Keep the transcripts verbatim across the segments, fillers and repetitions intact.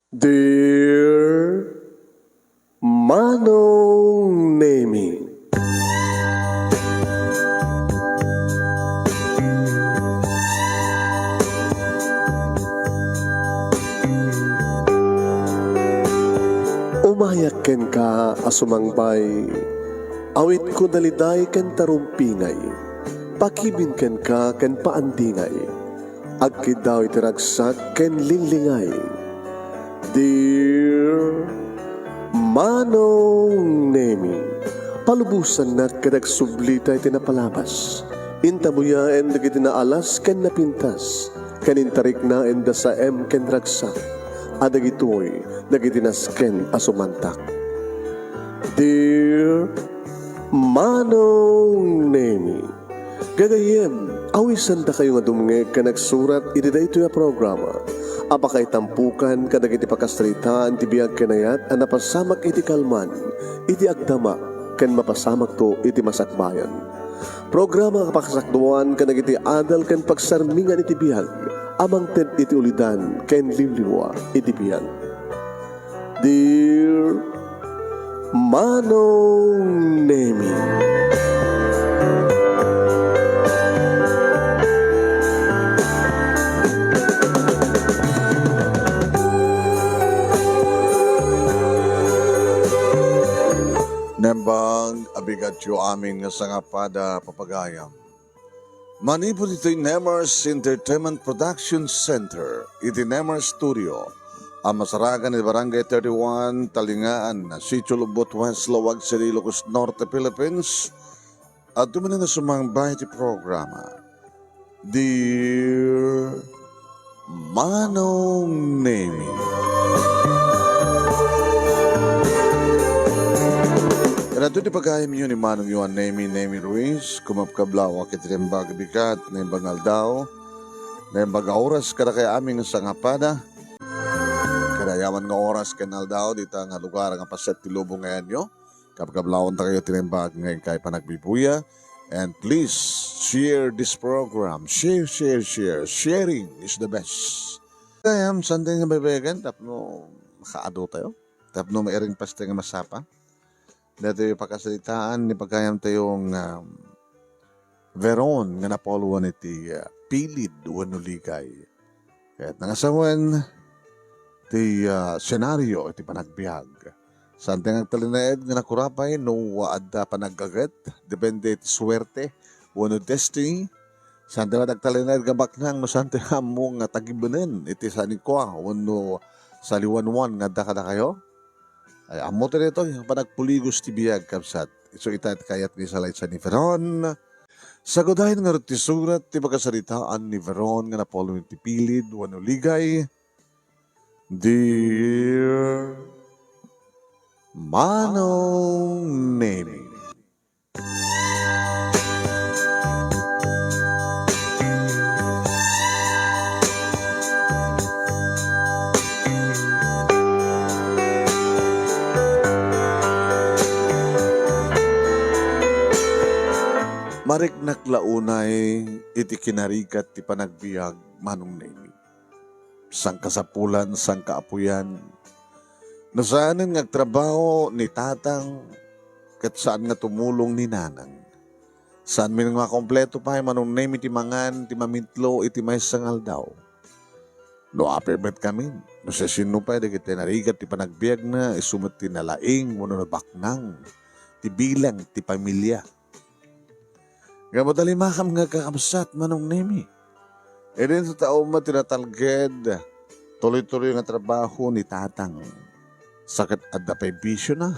Dear Manong Nemi. Umayak kenka a sumangbay, awitko daliday ken tarumpingay, pakibin kenka ken paandingay, agkiddaw iti ragsak ken linglingay. Dear Manong Nemi, palubosannak ket agsublita iti napalabas. Intabuyaen dagiti naalas ken napintas, ken intariknaen da saem ken ragsak, a dagitoy dagiti nasken a sumantak. Dear Manong Nemi, gagayyem, awisandakayo nga dumngeg ken agsurat iti daytoy a programa a pakaitampokan kadagiti pakasaritaan ti biag ken ayat a napasamak iti kalman, iti agdama, ken mapasamakto iti masakbayan. Programa a pakasakduan kadagiti adal ken pagsarmingan iti biag a mangted iti ulidan ken liwliwa iti biag. Dear Manong Nemi. Naimbag a bigatyo amin nga sangapada, papagayam. Manipud iti Nemers Entertainment Production Center, iti Nemers Studio, a masarakan iti Barangay thirty-one, Talingaan, Sitio Lubot West, Laoag City, Ilocos Norte, Philippines, adda manen nga sumangba iti programa. Dear Manong Nemi. Ken adtoy ti pagayamyo ni Manong Juan Nemi, Nemi Ruiz, kumakablaw iti naimbag a bigat, naimbag nga aldaw, naimbag a oras kadakayo amin nga sangapada. Ken ania man nga oras ken aldaw, dita nga lugar nga paset ti lubong nga ayanyo. Kabkablawanta kayo ti naimbag nga inkay panagbibuya. And please share this program. Share, share, share. Sharing is the best. Kayam, saan tayo nga baybayagan? Tapno makaado tayo. Tapno mairing pas tayo nga masapa. Dati pakasalitaan ni pagayam tayong, um, Veron nga napulwan iti, ah, pilid wenno ligay. Ket nangasawen ti, ah, senaryo iti panagbiag. Saan ti nga agtalinaed nga nakurapay no adda panaggaget, depende iti suerte wenno destiny. Saan ti agtalinaed nga baknang no saan ti ammo nga tagibenen iti sanikua wenno saliwanwan nga adda kadakayo. Ay, ammo ti daytoy, panagpuligos ti biag, kabsat. Isu ita ti kayat nga isalaysay ni Veron. Sagudayen ngarud ti surat ti pakasaritaan ni Veron nga napulwan iti pilid wenno ligay. Dear Manong Nemi. Mariknak la unay iti kinarigat ti panagbiag, Manong Nemi. Sangkasapulan, sangkaapuyan. No saanen nga agtrabaho ni tatang, ket saan nga tumulong ni nanang. Saan mi nga kompleto pay, Manong Nemi, ti mangan, ti mamitlo iti maysa nga aldaw. No apay met kami, no siasino pay dagiti narigat ti panagbiagna, isu met ti nalaing wenno nabaknang ti bilang ti pamilia. Ngem adda limakam nga kakabsat, Manong Nemi. Idi ti tao met ti natalged, tuloy-tuloy nga trabaho ni tatang. Sa ket adda pay bisiona.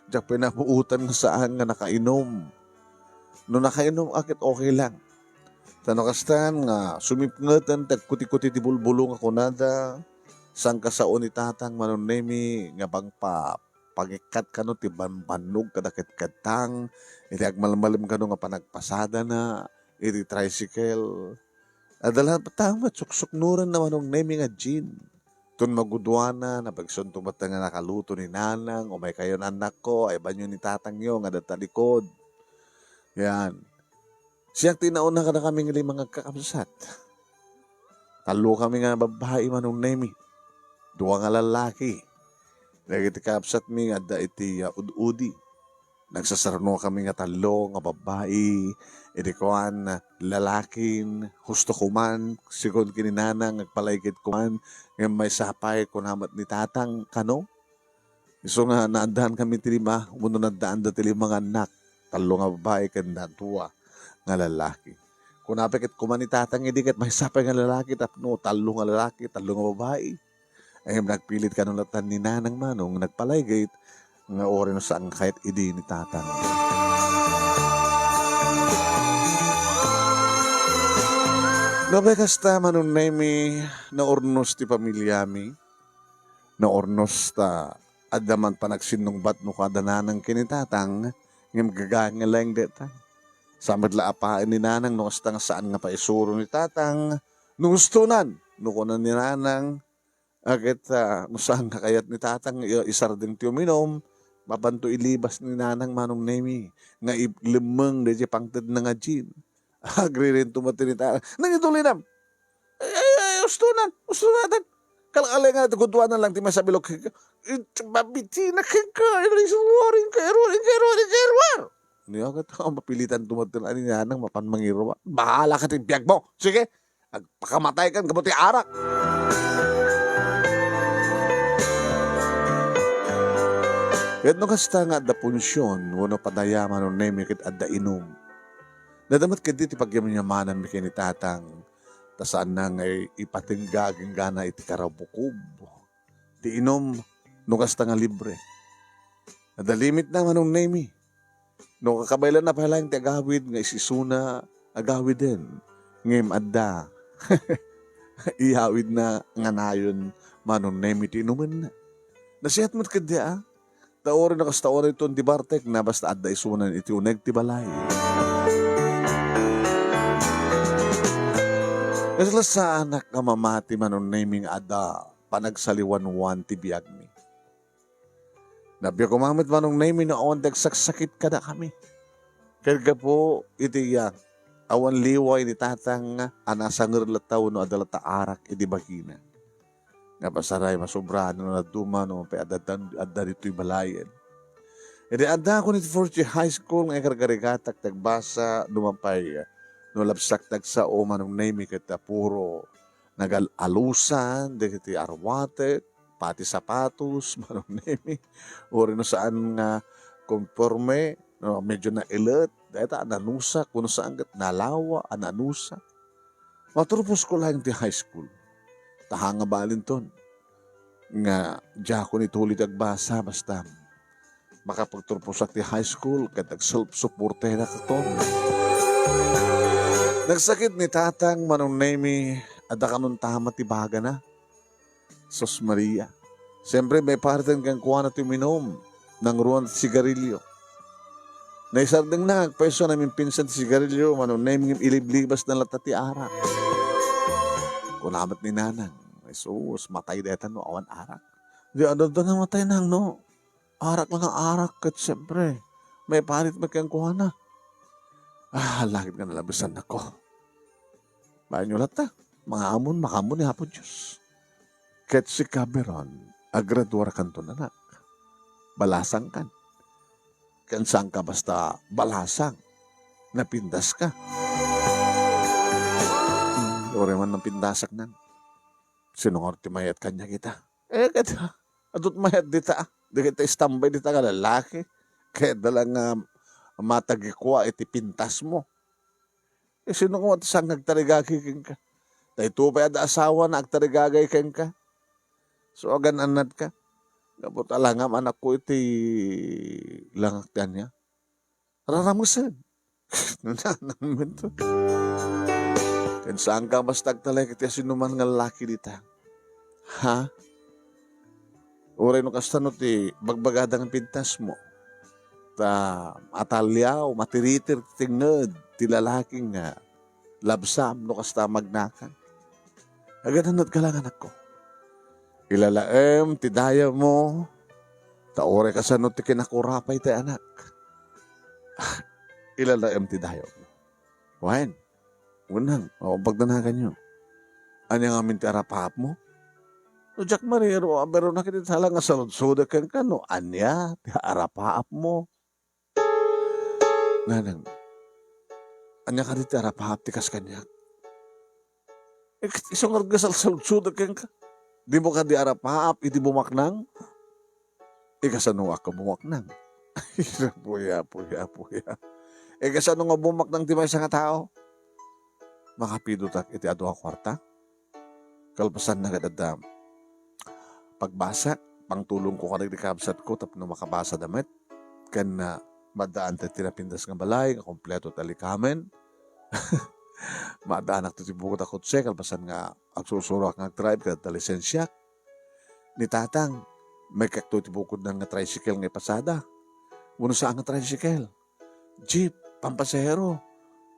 Diak pay nabuotan nga saan nga nakainom. No nakainom a ket okay lang. Ta no kastan nga sumipngeten ti agkutikuti ti bulbulong a kunada, sangkasao ni tatang, Manong Nemi, nga mangpa- pangikkat kano ti bambannog kada ketkedtang, iti agmalmalem kano nga panagpasadana iti tricycle. Adda latta met suksuknoren na Manong Nemi nga gin. Ton maguduana, napagsunto met nga nakaluto ni nanang, umay kayon, annakko, ay banyo ni tatangyo nga adda talikod. Yan. Siak ti nauna kadakami nga lima nga agkakabsat. Tallo kami nga babbai, Manong Nemi. dua nga lallaki. Dagiti kabsatmi nga adda iti, ah, ud-udi. Nagsasarnokami nga tallo nga babbai, idi kuan, lalakin, husto koman, sigun ken ni nanang, agpalaygayt koman, ngem maysa pay, kuna met ni tatang, kano? Isu nga naaddankami ti lima, wenno naaddaanda ti lima nga annak, tallo nga babbai ken dua nga lalaki. Kuna pay ket kuma ni tatang idi ket maysa pay nga lalaki tapno tallo nga lalaki, tallo nga babbai. Ngem nagpilit kano latta ni Nanang Manong nagpalaygayt nga uray no saan nga kayat idi ni tatang. No, kasta, Manong Nemi, naurnos ti pamiliami. Naurnos ta adda man panagsinnungbat no kada nanang ken ni tatang, ngem gagayen nga laeng dayta. Sa met la a paay ni nanang no kasta nga saan nga paisuro ni tatang, no gustonan, no kuna ni nanang, a ket, ah, no saan nga kayat ni tatang nga i-, isardeng ti uminum, mapanto ilibas ni nanang Manong Nemi nga ib-, lemmeng daydiay pangtedna nga gin. Agririnto met ti ni tatang. Nangitulinam. Ay, ay, ay, ustonan, ustonaten. Kalkalay nga, guduanan lang ti masabilok. It, mabitina kenka, ilis, waring ka, iruaring ka, iruaring ka, iruar. Niya ka, mapilitan tumatin, ani nanang, mapan mangiruar. Bahala ka ti biag mo. Sige, agpakamatay kan, gabot ti arak. Ket no kasta nga adda punsion, wenno padayaman, no nemi ket adda inum. Nadamot ketdi ti pagyamyamananmi ken ni tatang, ta saanna nga i-, ipatengga aginggana iti karabukob ti inum no kasta nga libre. Adda limitna, Manong Nemi. No kakabaelanna pay laeng ti agawid nga isisuna, agawiden. Ngem adda iyawidna nga nayon, Manong Nemi, ti inumenna. Nasiat met ketdi a. Ta uray no kasta, uray ton ti bartekna, basta adda isunan iti uneg ti balay. Kasla saanak nga mamati, Manong Nemi, nga adda panagsaliwanwan ti biagmi. Nabiag koma met, Manong Nemi, no awan ti agsaksakit kadakami. Ket gapu iti, ah, awan liway ni tatang a nasanger latta wenno adda latta arak iti bagina. Nga pasaray, masobra no nadduma no pay adda, adda ditoy balayen. Idi addakon iti fourth year high school nga ikarkarigatak ti agbasa, nupay, no labsak ti agsao, Manong Nemi, ket puro nagal-alusan dagiti arwatek, pati sapatos, Manong Nemi. Uray no saan nga konporme, no, medyo nailet, dayta a nanusa, kuno saan ket nalawa a nanusa. Maturposko laeng ti high school. Ta haan nga balinton nga diakon ituli ti agbasa, basta makapagturposak ti high school ket agself-supportenak ton. Nagsakit ni tatang, Manong Nemi, adda kanon tama ti bagana. Sus Maria. Siyempre, maipariten kenkuana ti uminum. Nangruan ti sigarilyo. Naisardengna, agpayso, namimpinsan ti sigarilyo, Manong Nemi, ngem iliblibasna latta ti arak. Kuna met ni nanang, "Ay sus, matay dayta no awan arak." Di, adda, adda namatay nang, no? Arak lang nga arak, ket siyempre, maiparit met kenkuana. Ah, langit nga nalabesan, nako. Baenyo latta, mangamon, makaammo ni Apo Dios. Ket sika, Beron, agraduarkanton, anak. Balasangkan. Ken saanka basta balasang. Napintaska. Hmm, uray man napintasak nan. Sino nga ti mayat kaniak ita? Eh, ket, adut mayat dita, ah. Dagiti istambay dita nga lalaki. Ket adda lang nga matagikua iti pintasmo. Eh, sino nga ti saan nga agtarigagay kenka? Daytoy pay adda asawana agtarigagay kenka. So, agan-annatka. Gapu ta langam, anakko, iti langak ti ania. Raramesen. Nanang met. Ken saanka basta agtalek iti asinoman nga lalaki dita. Ha? Uray no kastano ti bagbagada nga pintasmo. Ta ataliaw, matiritir ti tengnged ti lalaki nga labsam no kasta magnakan. Agan-annadka lang, anakko. Ilalaem ti dayawmo, ta uray kasano ti kinakurapay ti anak. Ilalaem ti dayawmo. Wen, wenang, o, pagdanaganyo. Ania ngamin ti arapaapmo? No diak mariro, aberona ket iti sala nga saludsodek kenka no ania ti arapaapmo. Nanang, ania kadi ti arapaap ti kas kaniak? Ik-, isu ngarud nga salsaludsodek kenka. Dimo kadi arapaap iti bumaknang? Ikasano nga bumaknang? Puya, puya, puya. Ikasano nga bumaknang ti maysa nga tao? Makapidotak iti adu a kuarta? Kalpasanna ket adda pagbasa, pangtulongko kadagiti kabsatko tapno makabasada met. Ken, ah, maaddaanta ti napintas nga balay nga kompleto ti alikamen. Maaddanak ti bukod a kotse kalpasan nga agsursuroak nga agdrive ket adda lisensiak. Ni Tatang, maikakto ti bukodna nga tricycle nga ipasada. Wenno saan nga tricycle? Jeep, pampasahero,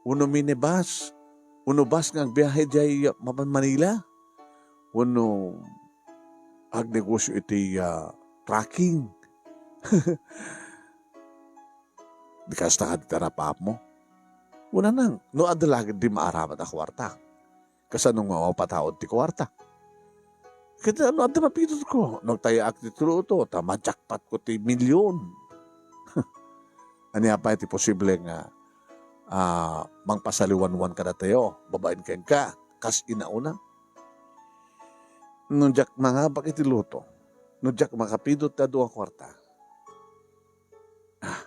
wenno minibus, wenno bus nga agbiahe diay mapan Manila, wenno agnegosyo iti, ah, trucking. Di kasta kadi ti arapaapmo? Kunana, no adda la ketdi maaramat a kuarta. Kasano nga mapataud ti kuarta? Ket no adda mapidotko, no agtayaak ti loto, ta ma-jackpotko ti milyon. Ania pay ti posible nga, ah, mangpasaliwanwan kadatayo babaen kenka, kas inauna? No diak mangabak iti loto, no diak makapidot ti adu a kuarta, ah,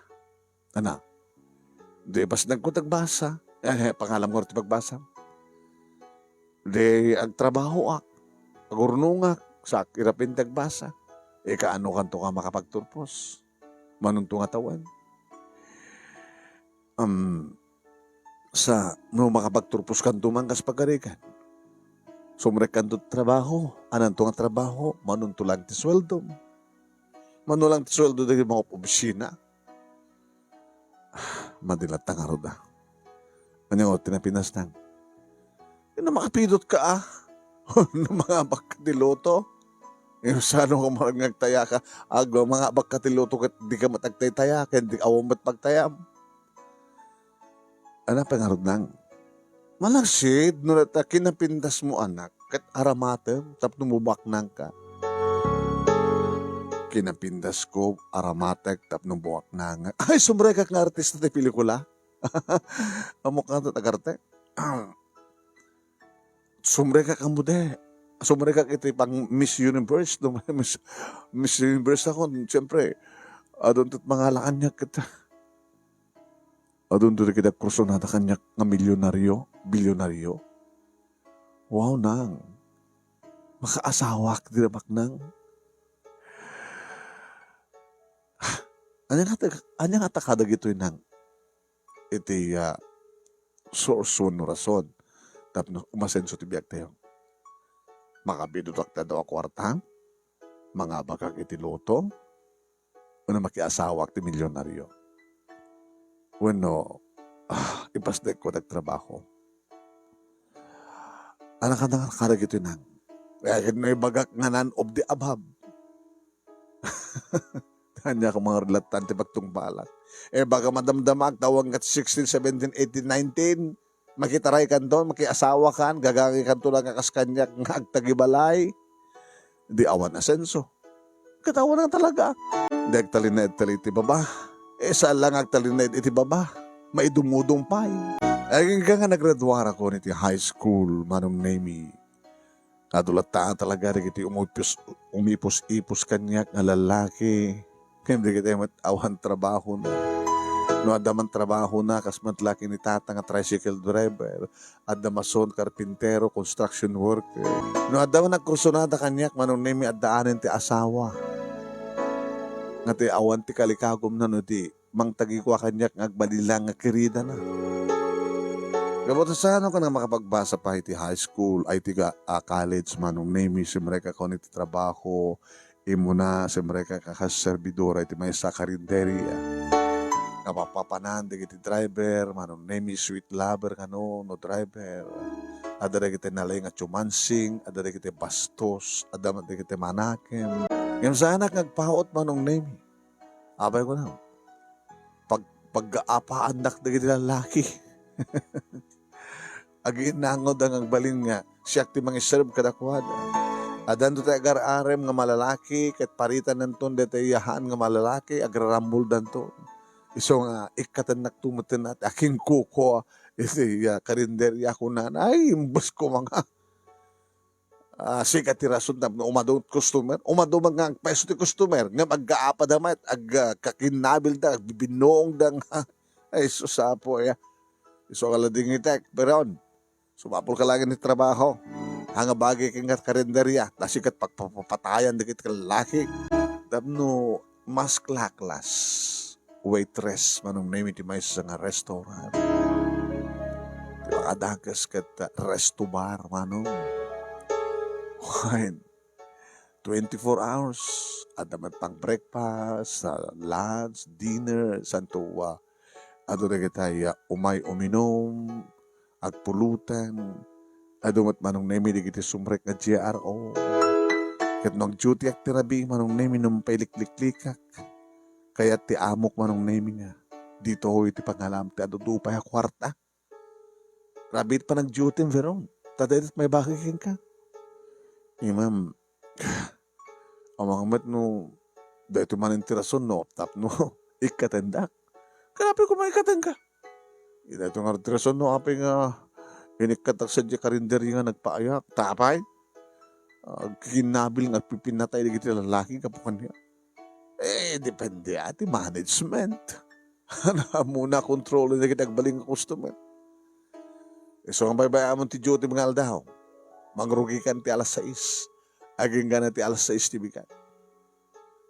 Ana, di basnagko ti agbasa. Eh, pangalam ngarud ti pagbasa. Di agtrabahoak, agurnongak, sa irapin ti agbasa. Ikaano kanto nga makapagturpos? Manunto nga tawen. Am, sa, no makapagturpos kanto man kas pagarigan. Sumrek kanto trabaho, ananto nga trabaho, manunto lang ti sueldom. Mano lang ti sueldo dagiti mga opisina. Ah, madi latta ngarud, ah. Ania ngarud ti napintas nang? Ania, makapidotka, ah. No mangabakka ti loto. Ngem sano nga mangagtayaka? Agno mangabakka ti loto ket dika met agtaytaya, ken di awan met pagtayam. Ania pay ngarud nang? Malaksid no dayta kinapindasmo, anak, ket aramatem tapno mubaknangka. Kinapindasko, aramatek tapno buaknangak. Ay, sumrekak nga artista ti pelikula. Ammok nga agarte. Sumrekak ammo de. Sumrekak iti pang Miss Universe, no? Miss, Miss Universe ako, siyempre, adun ket mangala kaniak ket. Adun dagiti agkursunada kaniak nga milyonaryo, bilyonaryo. Wow, nang. Makaasawak ti ramak, nang. Ania nga ta-, ania nga ta kadagitoy, nang? Iti, ah, source wenno rason tapno umasenso ti biagtayo. Makabidotak ti adu a kuarta, mangabakak iti loto, wenno makiasawak ti milyonaryo. Wenno, ah, ipasdekko ti agtrabaho. Ania kada-, kadagitoy, nang? Kaya ket no ibagak nga none of the above. Ania ko mangarud latta ti pagtungpalak. Eh, baka madamdamaak, ta awan ket sixteen, seventeen, eighteen, nineteen. Makitaray kanto, makiasawa kan, gagangay kanto lang nga kas kaniak nga agtagibalay. Di awan asenso. Ket awan talaga. Di agtalinaed ti baba. Eh, saan lang agtalinaed iti baba. Maidumudum pay. Agingga nga naggraduarakon iti high school, Manong Nemy. Adu latta talaga dagiti umipus-, umipus-ipus kaniak nga lallaki. Ken dagiti met awan trabahona. No adda man trabahona, kas met la ken ni Tata nga tricycle driver, adda mason, karpintero, construction worker. No adda man agkursunada kaniak, Manong Nemy, addaanen ti asawa. Nga ti awan ti kalikagumna no di mangtagikua kaniak nga agbalin lang nga kiridana. Gapu ta saan nga makapagbasa pay iti high school, ay iti ga-, ah, college, Manong Nemy, simrekak iti trabaho, immuna, simrekak a kas servidora iti maysa a karinderia. Napapapanan dagiti driver, Manong Nemy, sweet lover kano, no driver. Adda dagiti nalaing a tsumansing, adda dagiti bastos, adda met dagiti manakem. Ngem saanak nga agpaut, Manong Nemy. Apay ko na, pag-, pagaapaandak dagiti lallaki. Aginnangoda nga agbalin nga siak ti mangiserb kadakuada. Adanto ti agar-arem nga malalaki, ket paritananton daytoy yahaan nga malalaki, agraramboldanto. Isu nga, ikkatennakto metten ti akinkukua iti, ah, karinderia, kunana. Ay, imbes ko manga. Ah, sika ti rason tapno umadu ti customer. Umadu man nga agpayso ti customer, ngem aggaapada met, agkakinnabilda, agbibinnuongda nga, ay, sus, Apo, ya. Isu nga ladingitek, Beron. Sumapulka laeng iti trabaho. Haan nga bagay ken nga karinderia, ta sika ti pagpapatayan dagiti lalaki. Tapno mas klaklas, waitress, Manong Nemi, ti maysa nga restaurant. Ti makadakes ket resto bar, Manong. Wine. Twenty-four hours. Adda met pang breakfast, ah, lunch, dinner, santo, ah, adu dagitay, ah, umay uminum, agpulutan. Adu met Manong Nemi dagiti sumrek nga G R O. Ket no agdutiak ti rabii, Manong Nemi, no mapailikliklikak, kayat ti amok, Manong Nemi, nga ditoy ti pangalam ti adu-adu pay a kuarta. Rabii ti panagdutim, Veron. Ta daytoy met maibagak kenka. Imam, amangan met no daytoy manen ti rason no tapno ikkatendak. Ket apay koma ikkatenka? Daytoy ngarud ti rason no apay nga inikkatak sadiay karinderia nga nagpaayak. Ta apay? Agkinnabil nga agpipinnatay dagiti lalaki gapu kaniak. Eh, depende a ti management. Ammona, kontrolen dagiti agbalin nga customer. Isu nga baybay-amon ti duty nga aldaw. Mangrugikan ti alas sais. Agingga na ti alas sais ti bigat.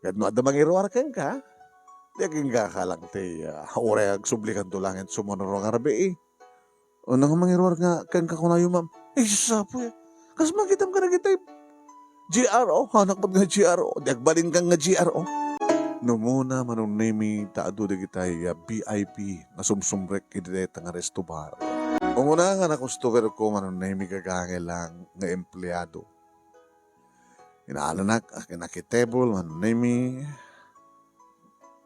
Ket no adda mangiruar kenka, di aginggaka lang ti, ah, uray agsublikanto laeng ti sumurot nga rabii. Unay nga mangiruar nga kenka, kunayo, ma'am, "Ay, sus, Apo, eh. Kas makitam ka dagitay G R O, anak met nga G R O, di agbalin ka nga G R O." Numuna, Manong Nemi, ta adu dagitay, ah, V I P nga sumsumrek iti dayta nga resto bar. Umuna nga nakustomer ko, Manong Nemi, gagangay lang nga empleado. Inaalanak, akin nakitable, Manong Nemi.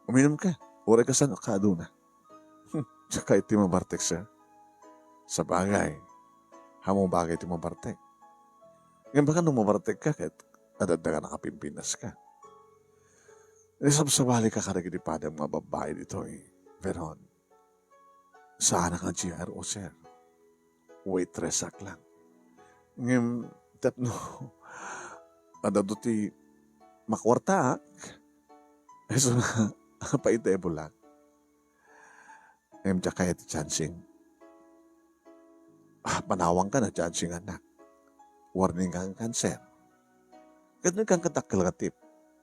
Uminum ka, uray kasano ka aduna. Hmm, saka iti mabartek, sir. Sabagay, ammom bagay ti mabartek. Ngem baka no mabartek ka ket adda ka nakapimpinas ka. Isabsabali ka kadagiti padam nga babbai ditoy, Veron. Saanak nga G R O, sir. Waitress ak lang. Ngem tapno adda ti makuartaak, isu nga paitable ak. Ngem diak kayat ti chancing. Ah, panawangka na chancing, anak. Warning ka nga cancer. Ket no ikkan kadakkel nga tip,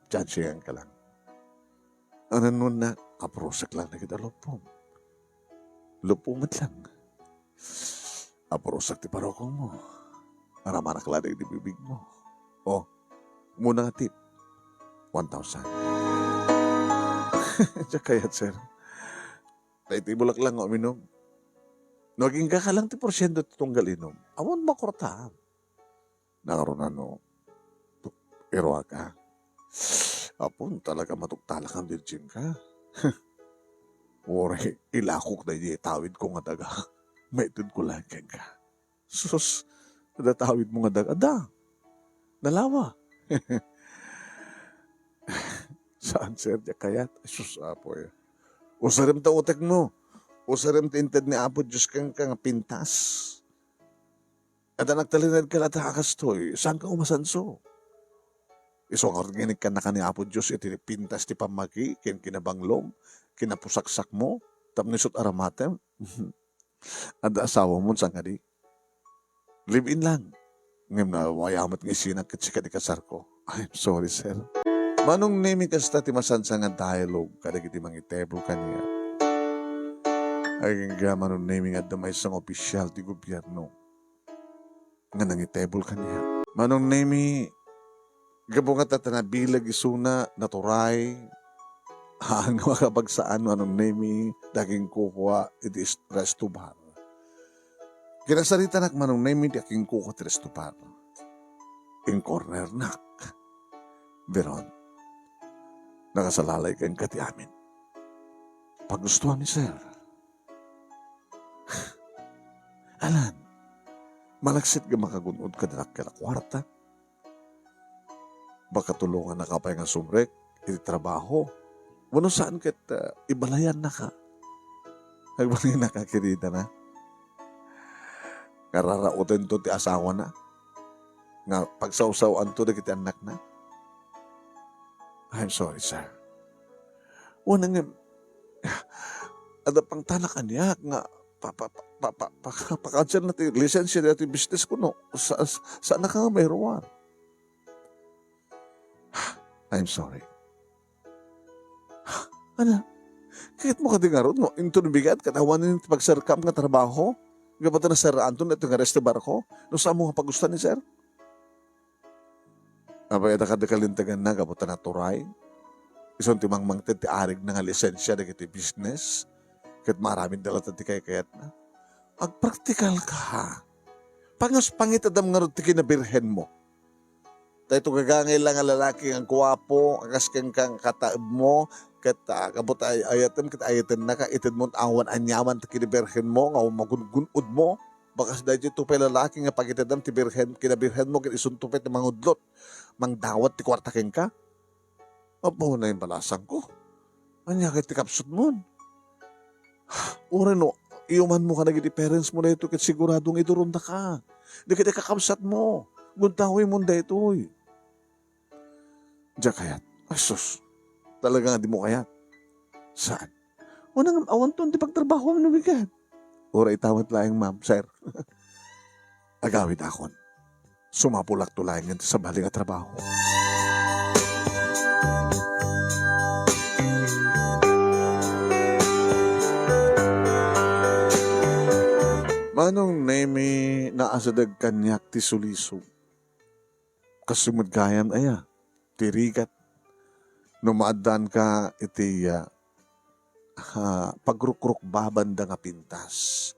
chancingan ka lang. Anan no na, apurosek lang dagiti lupom. Lupom met lang. Apurosek ti parokongmo. Aramanak la dagiti bibigmo. O, umuna nga tip. One thousand. Diak kayat, sir. Paitable ak lang nga uminum. No aginggaka lang ti porsiento ti tunggal inum, awan makuartaam. Nangruna no iruarka. Apo, talaga matuktalak nga virgin ka. Uray, ilakok daydi tawidko nga daga. Maitedko laeng kenka. Sus, adda tawidmo nga daga. Adda. Nalawa. Saan, sir, diak kayat? Sus, Apo, eh. Usarem ta utekmo. Usarem ti inted ni Apo Dios kenka nga pintas. Adda nagtalinaed ka latta a kastoy, saanka umasanso? Isu ngarud nga inikkannaka ni Apo Dios iti pintas ti pammagi ken kinabanglom, kinapusaksakmo, tapno isut' aramatem? Adda asawamon, saan kadi? Live-in lang. Ngem nawayamet nga isinak ket sika ti kasarko. I'm sorry, sir. Manong Nemi, kasta ti masansa nga dialogue kadagiti mangitable kaniak. Agingga, Manong Nemi, nga adda maysa nga opisyal ti gobierno nga nangitable kaniak. Manong Nemi, gapu nga ta nabileg isuna, naturay, haan nga makapagsaan, Manong Nemi, ti akinkukua iti is-, resto bar. Kinasaritanak, Manong Nemi, ti akinkukua ti resto bar. Inkornernak. Veron, nakasalalay kenka ti amin. Pagustuanmi, sir. Alan, malaksid nga makagun-od ka dakkel a kuarta. pakatulongannaka pay nga sumrek iti trabaho. Wenno saan ket, ah, ibalayannaka. Agbalinaka, kiridana. Nga raraotenton ti asawana. Nga pagsawsawanto dagiti annakna. I'm sorry, sir. Wen, ngem, adda pangtanak kaniak nga pa-, pa-, pa-, pa-, pa-, pa-, pa-cancel na ti lisensia daytoy business ko, no? Sa-, sa-, saannaka nga mairuar. I'm sorry. Ana, kayatmo kadi ngarud nga inton bigat ket awan ti pagserkam nga trabaho? Gapu ta naseraanto daytoy nga resto barko? No saanmo nga pagustuan ni sir? Apay, adda kadi kalinteganna gapu ta naturay? Isun ti mangmangted ti arigna nga lisensia dagiti business ket maaramidda latta ti kaykayatna. Agpraktikalka. Pangas-, pangitedam ngarud ti kinabirhenmo. Ta ito gagangay la nga lalaki nga guapo, a kas kenka nga kataebmo, ket, ah, gapu ta ay-, ayatem ket ayatennaka, itedmo awan aniaman ti kinabirhenmo nga magungun-odmo. Bakas daytoy to pay lalaki nga pagitedam ti birhen, kinabirhenmo ket isunto pay ti mangudlot, mangdawat ti kuarta kenka. Apo, naimbalasanko. Ania ket ti kapsutmon? Uray no, iyumanmo kadagiti parentsmo daytoy ket sigurado nga idurondaka. Dagiti kakabsatmo, gundawemon daytoy. Diak kayat. Ay, sus. Talaga nga di mo kayat. Saan? Wen, ngem awanton ti pagtrabahoam no bigat. Uray ita met laeng, ma'am, sir. Agawidakon. Sumapulakto laengen ti sabali nga trabaho. Manong Nemi, naasideg kaniak ti sulisog. Kasu met gayam aya, ti rigat. No maaddanka iti, ah, ah, pagrukrukbabanda nga pintas.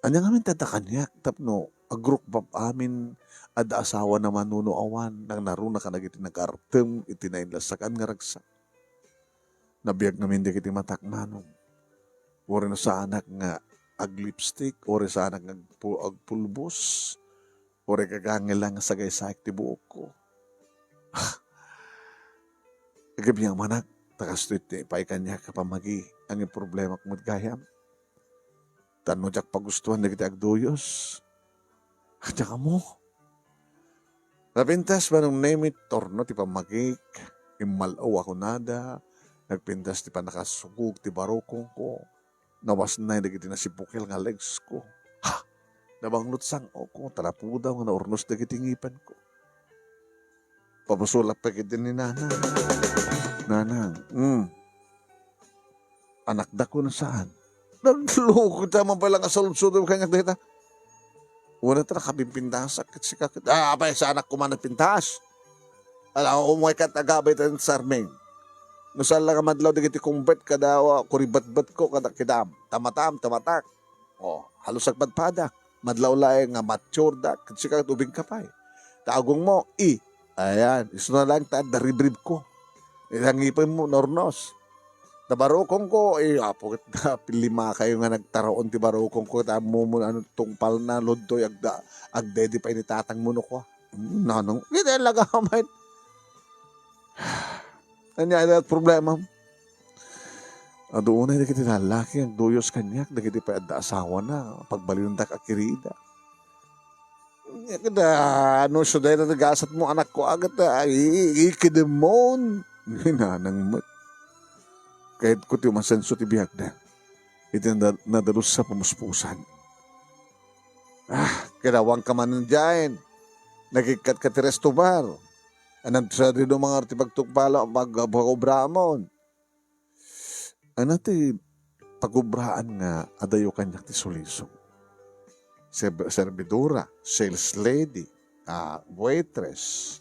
Ania ngamin ti adda kaniak tapno agrukbab amin, adda asawana mano no awan, nangnaruna kadagiti nagartem iti nainlasakan nga ragsak. Nabiag ngamin dagiti matak, manong. Uray no saanak nga aglipstick, uray saanak nga agpu-, agpulbos, uray gagangel la nga sagaysayak ti buokko. Agbiag manak, ta kastoy ti pay kaniak a pammagi, ngem problemak met gayam. Ta no diak pagustuan dagiti agduyos, diak ammo. Napintas manong Nemi torno ti pammagik, immal-o a kunada, nagpintas ti pannakasugog ti barukongko, nawasnay dagiti nasibukel nga legs ko. Ha! Nabangngot sang-oko, ta napudaw nga naurnos dagiti ngipenko. Pabusolak pay ketdi ni Nanang. Nanang, mm. Anakda kuno saan? Nagloko ta man pala nga saludsodem kaniak dayta. Wala ta nakapimpintasak ket sika ket, ah, apay, saanak koma nagpintas. Ala, umay ket agabay ta sarming. No saan la nga madlaw dagiti kumbet kada, ah, kuribetbetko kada kidam. Tamatam, tamatak. Oh, halos agpadpada. Madlaw laeng nga mature da, ket sika ket ubing ka pay. Ta agongmo, i. Ayan, isuna laeng ta adda ribribko. Ita ngipenmo, naurnos. Ta barukongko, eh, apo, ket pillimakayo nga nagtaraon ti barukongko, ta ammomon ano tungpalna, ludtoy, agda-, agdaydi pay ni tatangmo no kua. Hmm, nanang, ket talaga met. Ania, ania ti problema? Adu unay dagiti lalaki nga agduyos kaniak, dagiti pay adda asawana, pagbalinendak a kirida. Ket, ah, no isu dayta ti gasatmo, anakko, a, ket, ah, i-, i-, ikidemmon. Ni Nanang met. Kayatko ti umasenso ti biagna iti nada-, nadalus a pamuspusan. Ah, kinawanka manen diay. Nagikkat ka ti resto bar. Anan sa di no mangar ti pagtungpalo, pag-, pag-obramon. Ania ti pagubraan nga adayo kaniak ti sulisog? Serb-, serbidora, sales lady, ah, waitress.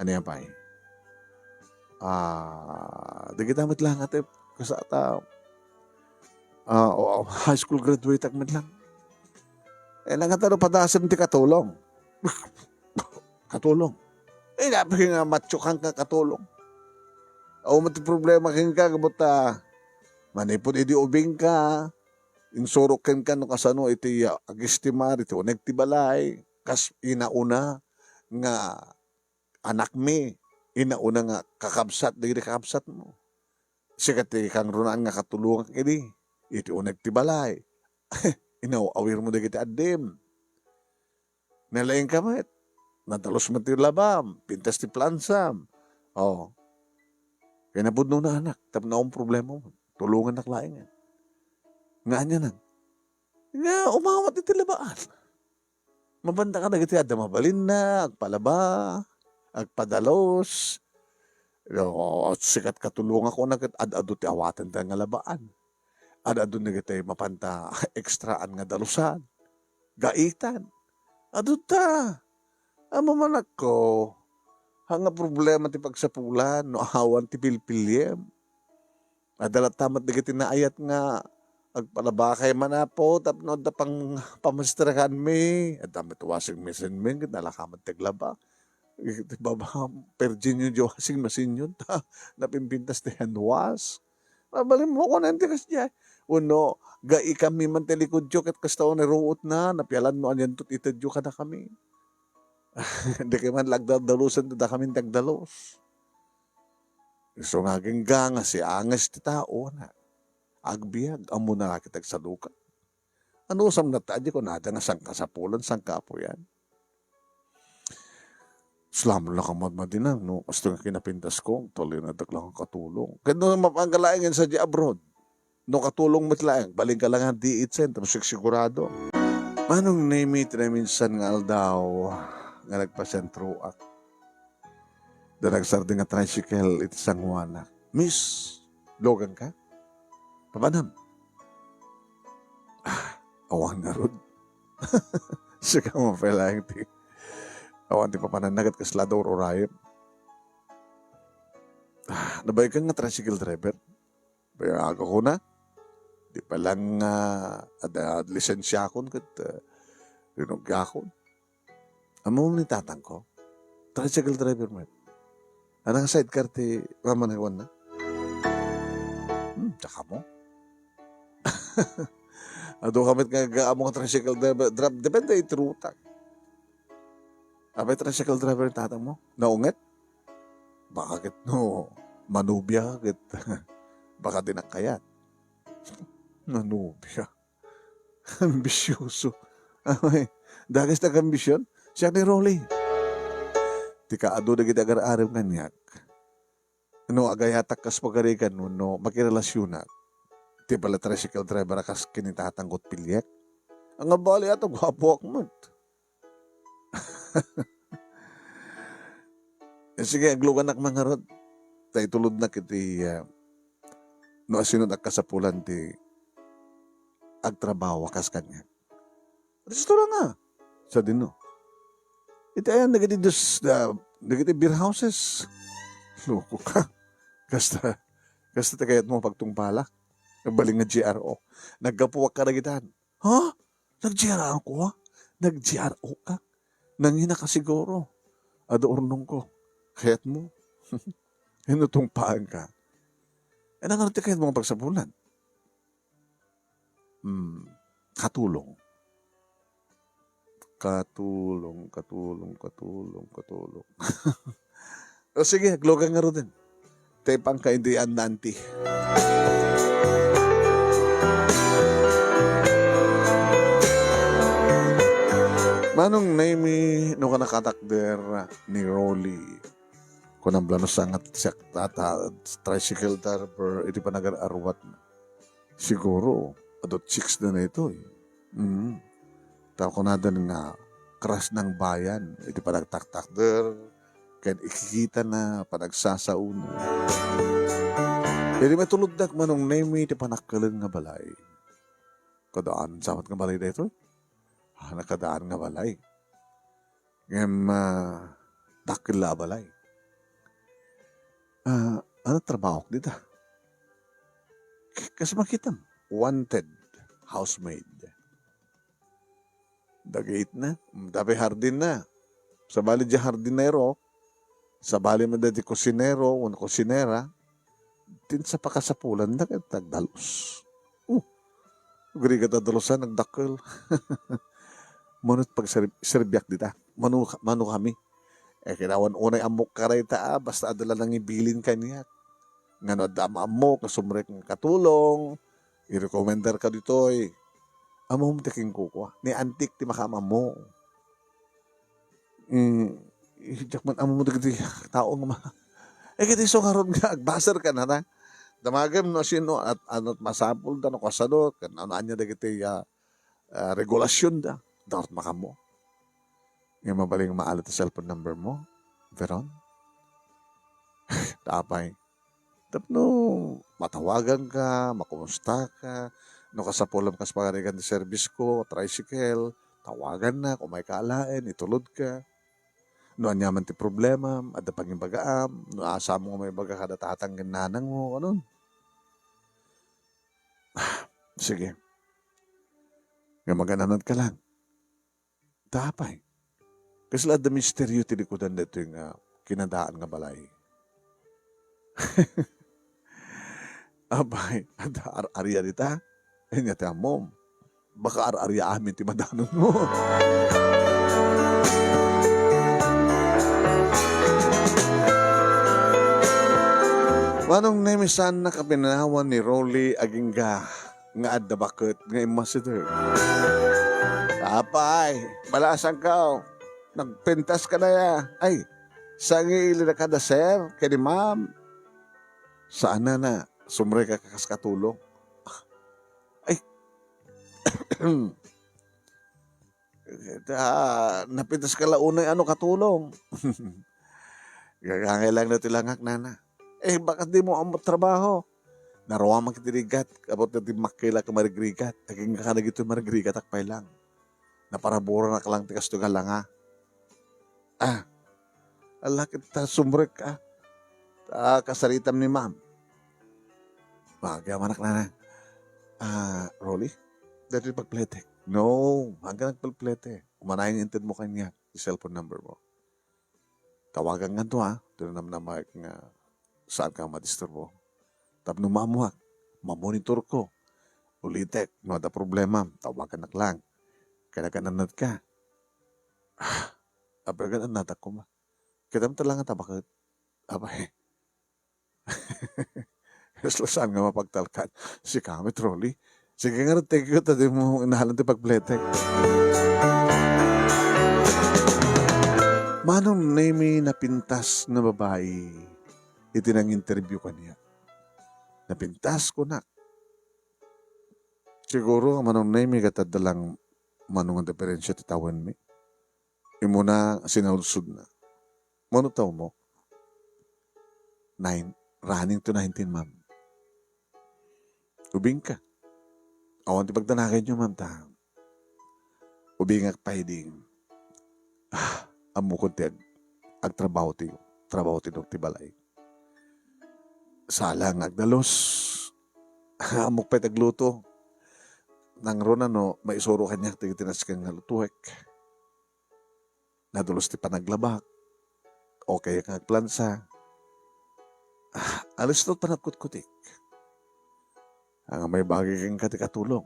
Ania pay? Ah, dagita met lang ati, kasata, ah, o, o, high school graduate ak met lang. Eh, nangata no padasem ti katulong. Katulong. Eh, napigay nga matsukan ka katulong. Awan met ti problema kenka, gapu ta manipud idi ubing ka, insurok kenka no kasano iti, ah, agistimar, iti uneg ti balay, kas inauna nga anakmi, inauna nga kakabsat dagiti kakabsatmo. Sika ti kangrunaan nga katulongak idi, iti uneg ti balay. Inaw-awirmo dagiti addim. Nalaingka met. Nadalus met ti labam, pintas ti plansam. Oh. Kay napudno na anak, tapno awan problema mo. Tulongannak laengen. Nga anianan? Nga umawat iti labaan. Mabanda ka dagiti adda mabalinna, agpalaba, agpadalus. No, sikat katulongak una ket ad-adu ti awatenda nga labaan. Ad-adu dagiti mapanta extraan nga dalusan, gaitan. Adu ta. Ammo manakko, ha nga problema ti pagsapulan no awan ti pilpiliem. Adda latta met dagiti naayat nga agpalabakay man, Apo, tapno adda pang-, pamastirakanmi. Adda met washing machine mi, ket nalaka met ti aglaba. Iti baba, perjinyo di washing machine yun, ta napimpintas ti hand wash. Mabalinmo kunen ti kasdiay. Wenno, gaikanmi man ti likudyo, ket kasta ni ruotna, napialan no anianto ti itedyo kadakami. Di kay man lagdadalusan ti dakamin ti agdalus. Isu nga agingga nga sianges ti tao, na agbiag, ammona la ket agsaduka. Anusam nata, adi kunada nga sangkasapulan, sangkaapuyan. Salamat la ka madmadinang, no? Kasto nga kinapintasko, talinadak lang ang katulong. Ket no, mapangga laeng sa di abroad. No katulong met laeng, balinka lang ang D eight Center, sig-, sigurado. Manong Nemi, ti naminsan nga aldaw, nga nagpasentroak. Da nagsardeng nga tricycle iti sangoanak. "Miss, lugan ka? Papanam?" "Ah, awan ngarud." Sika mo pala ti, awan ti papananna ket kasla da ururayem. Ah, nabaekan nga tricycle driver. Bayag ako na. Di pa lang, ah, ada lisensiakon ket, ah, rinugiakon. Ammom ni tatangko? Tricycle driver met. Adda nga sidecar ti mamanehuanna? Hmm, tsaka mo? Adu ka met nga agammo nga tricycle driver, dra-, depende iti ruta. Apay tricycle driver ni tatangmo? Naunget? Baka ket no, manubia ket baka di nakayat. Manubia. Ambisyoso. Ay, dages ti agambisyon? Siak ni Rolly. Ti kaadu dagiti agar-arem kaniak. No agayatak kas pagarigan wenno makirelasionak, ti pala tricycle driver a kas ken ni tatangko ti piliek. Nga bali, ato guapoak met. Eh, sige, agluganak man ngarud. Ta itulodnak iti, ah, no asino ti agkasapulan ti agtrabaho a kas kaniak. Resto lang, ah. Sadino? Iti ayan, dagiti dus-, ah, dagiti beer houses. Loko ka. Kasta, kasta ti kayatmo pagtungpalak. Nagbalin nga G R O. Naggapuak kadagitan. Ha? Nag-G R O ka? Nag-G R O ka? Nangina ka siguro. Adu urnongko. Kayatmo? Inutungpaan ka. Eh, nangano ti kayatmo nga pagsapulan? Hmm, katulong. Katulong, katulong, katulong, katulong. O sige, aglugan ngaruden. Te pangka indi anda anti. Manong Nemi, no ka nakatakder ni Rolly. Kunam la no sangat siak tata, tricycle driver, iti panagar-arwat. Siguro, adu chicks na na ito eh. Mm. Ta kunadan nga, crush ng bayan, iti panagtaktakder, ken ikikita na, panagsasauna. Iti matuloddak Manong Nemi, iti panakkelen nga balay. Kadaan, samat nga balay daytoy? Ah, nakadaan nga balay. Ngem, ah, dakkel la a balay. Ah, ano trabahok dita? K-, kas makitam, wanted housemaid. Dagitna, dape hardin na. Sabali di hardinero, sabali man dagiti kusinero, wenno kusinera, tin sa pakasapulan da ket nagdalus. Oh, agrigat a dalusan, nagdakkel. Mano ti pagserb-, serbiak dita? Mano ka-, mano kami? Eh, kinawan unay ammok karayta, ah, basta adda la nangibilin kaniak. Ngano adda am-ammok nga sumrek nga katulong, i-recommender ka ditoy. Ammom ti kinkukua. Ni antik ti makaam-ammo. Mm, eh, diak man ammo dagiti tao nga ma-, eh, kiti isu ngarud nga agbaser ka na, na. Damagem no sino at, ano, masapul da, no kasano, ken ano ania dagiti, ah, ah, regulasyon da. Dapat makammo. Nga mabalin nga maalat ti cellphone number mo, Veron? Apay. Tapno matawagan ka, makumusta ka, no kasapulam kas pagarigan ti service ko, tricycle, tawagan na, kung may kaalaen, itulod ka. No ania man ti problema, adda pangibagaam, no asa mo nga maibaga kada tatang ken nanang mo, anon? Sige. Nga magananat ka lang. Ta apay? Kasla adda misteryo ti likudan daytoy nga kinadaan nga balay. Apay, adda ar-aria dita? Ania ti ammom? Baka ar-aria amin ti madanonmo. Manong Nemi, saannak a pinawan ni Rolly agingga nga adda baket nga immasideg. Apay, balasangko. Nagpintas ka na ya. Ay, sangi ili na kada sir, kay ni ma'am. Saan na na, sumrek ka kas katulong. Ay, ta, napintas ka la unay ano katulong. Gagangay lang na ti langak, nana. Eh, baka di mo ammo trabaho. Naruaman kiti rigat, abot na di makilak marigrigat. Agingga ka na gito marigrigat, akpay lang. Naparaburanak lang ti kasto nga langa. Ah, ala ket ta sumrek, ah. Ta kasaritam ni ma'am. Magyamanak, nana. Ah, Rolly, dati pagpletek. No, hanggang nagpalplete. Umanayon inted mo kanya, ti cellphone number mo. Tawagan nganto, ha? Ito na namnamaek nga saan ka madisturbo. Tapno maammuak, mamonitor ko. Ulitek, no adda problema, tawagan nak lang. Kanagan-annad ka. Ah, apay, gan-annadak koma. Kita mo talaga tabaket. Apay. Yes, saan nga mapagtalkan? Si Kami Trolley. Sige nga, thank you, ta di mo inahalan ti pagpletek. Manong Nemi napintas nga babai iti nang-interview kaniak. Napintas, kunak. Siguro, Manong Nemi, ket adda lang mano nga diferensya ti tawenmi. Immuna, sinaludsodna. Mano tawmo? Nine, running to nineteen, ma'am. Ubingka. Awan ti pagdanaganyo, ma'am, ta ubingak pay di, ah, ammokon ti ag-, agtrabaho ti, trabaho ti, ti balay. Sala nga agdalus. Ammok pay ti agluto. Nangruna no maisuro kaniak ti tinaskeng nga lutuek. Nadulus ti panaglabak. Okay nga agplansa. Ah, alisto panagkutkutik. Ania may bagi kenka ti katulong.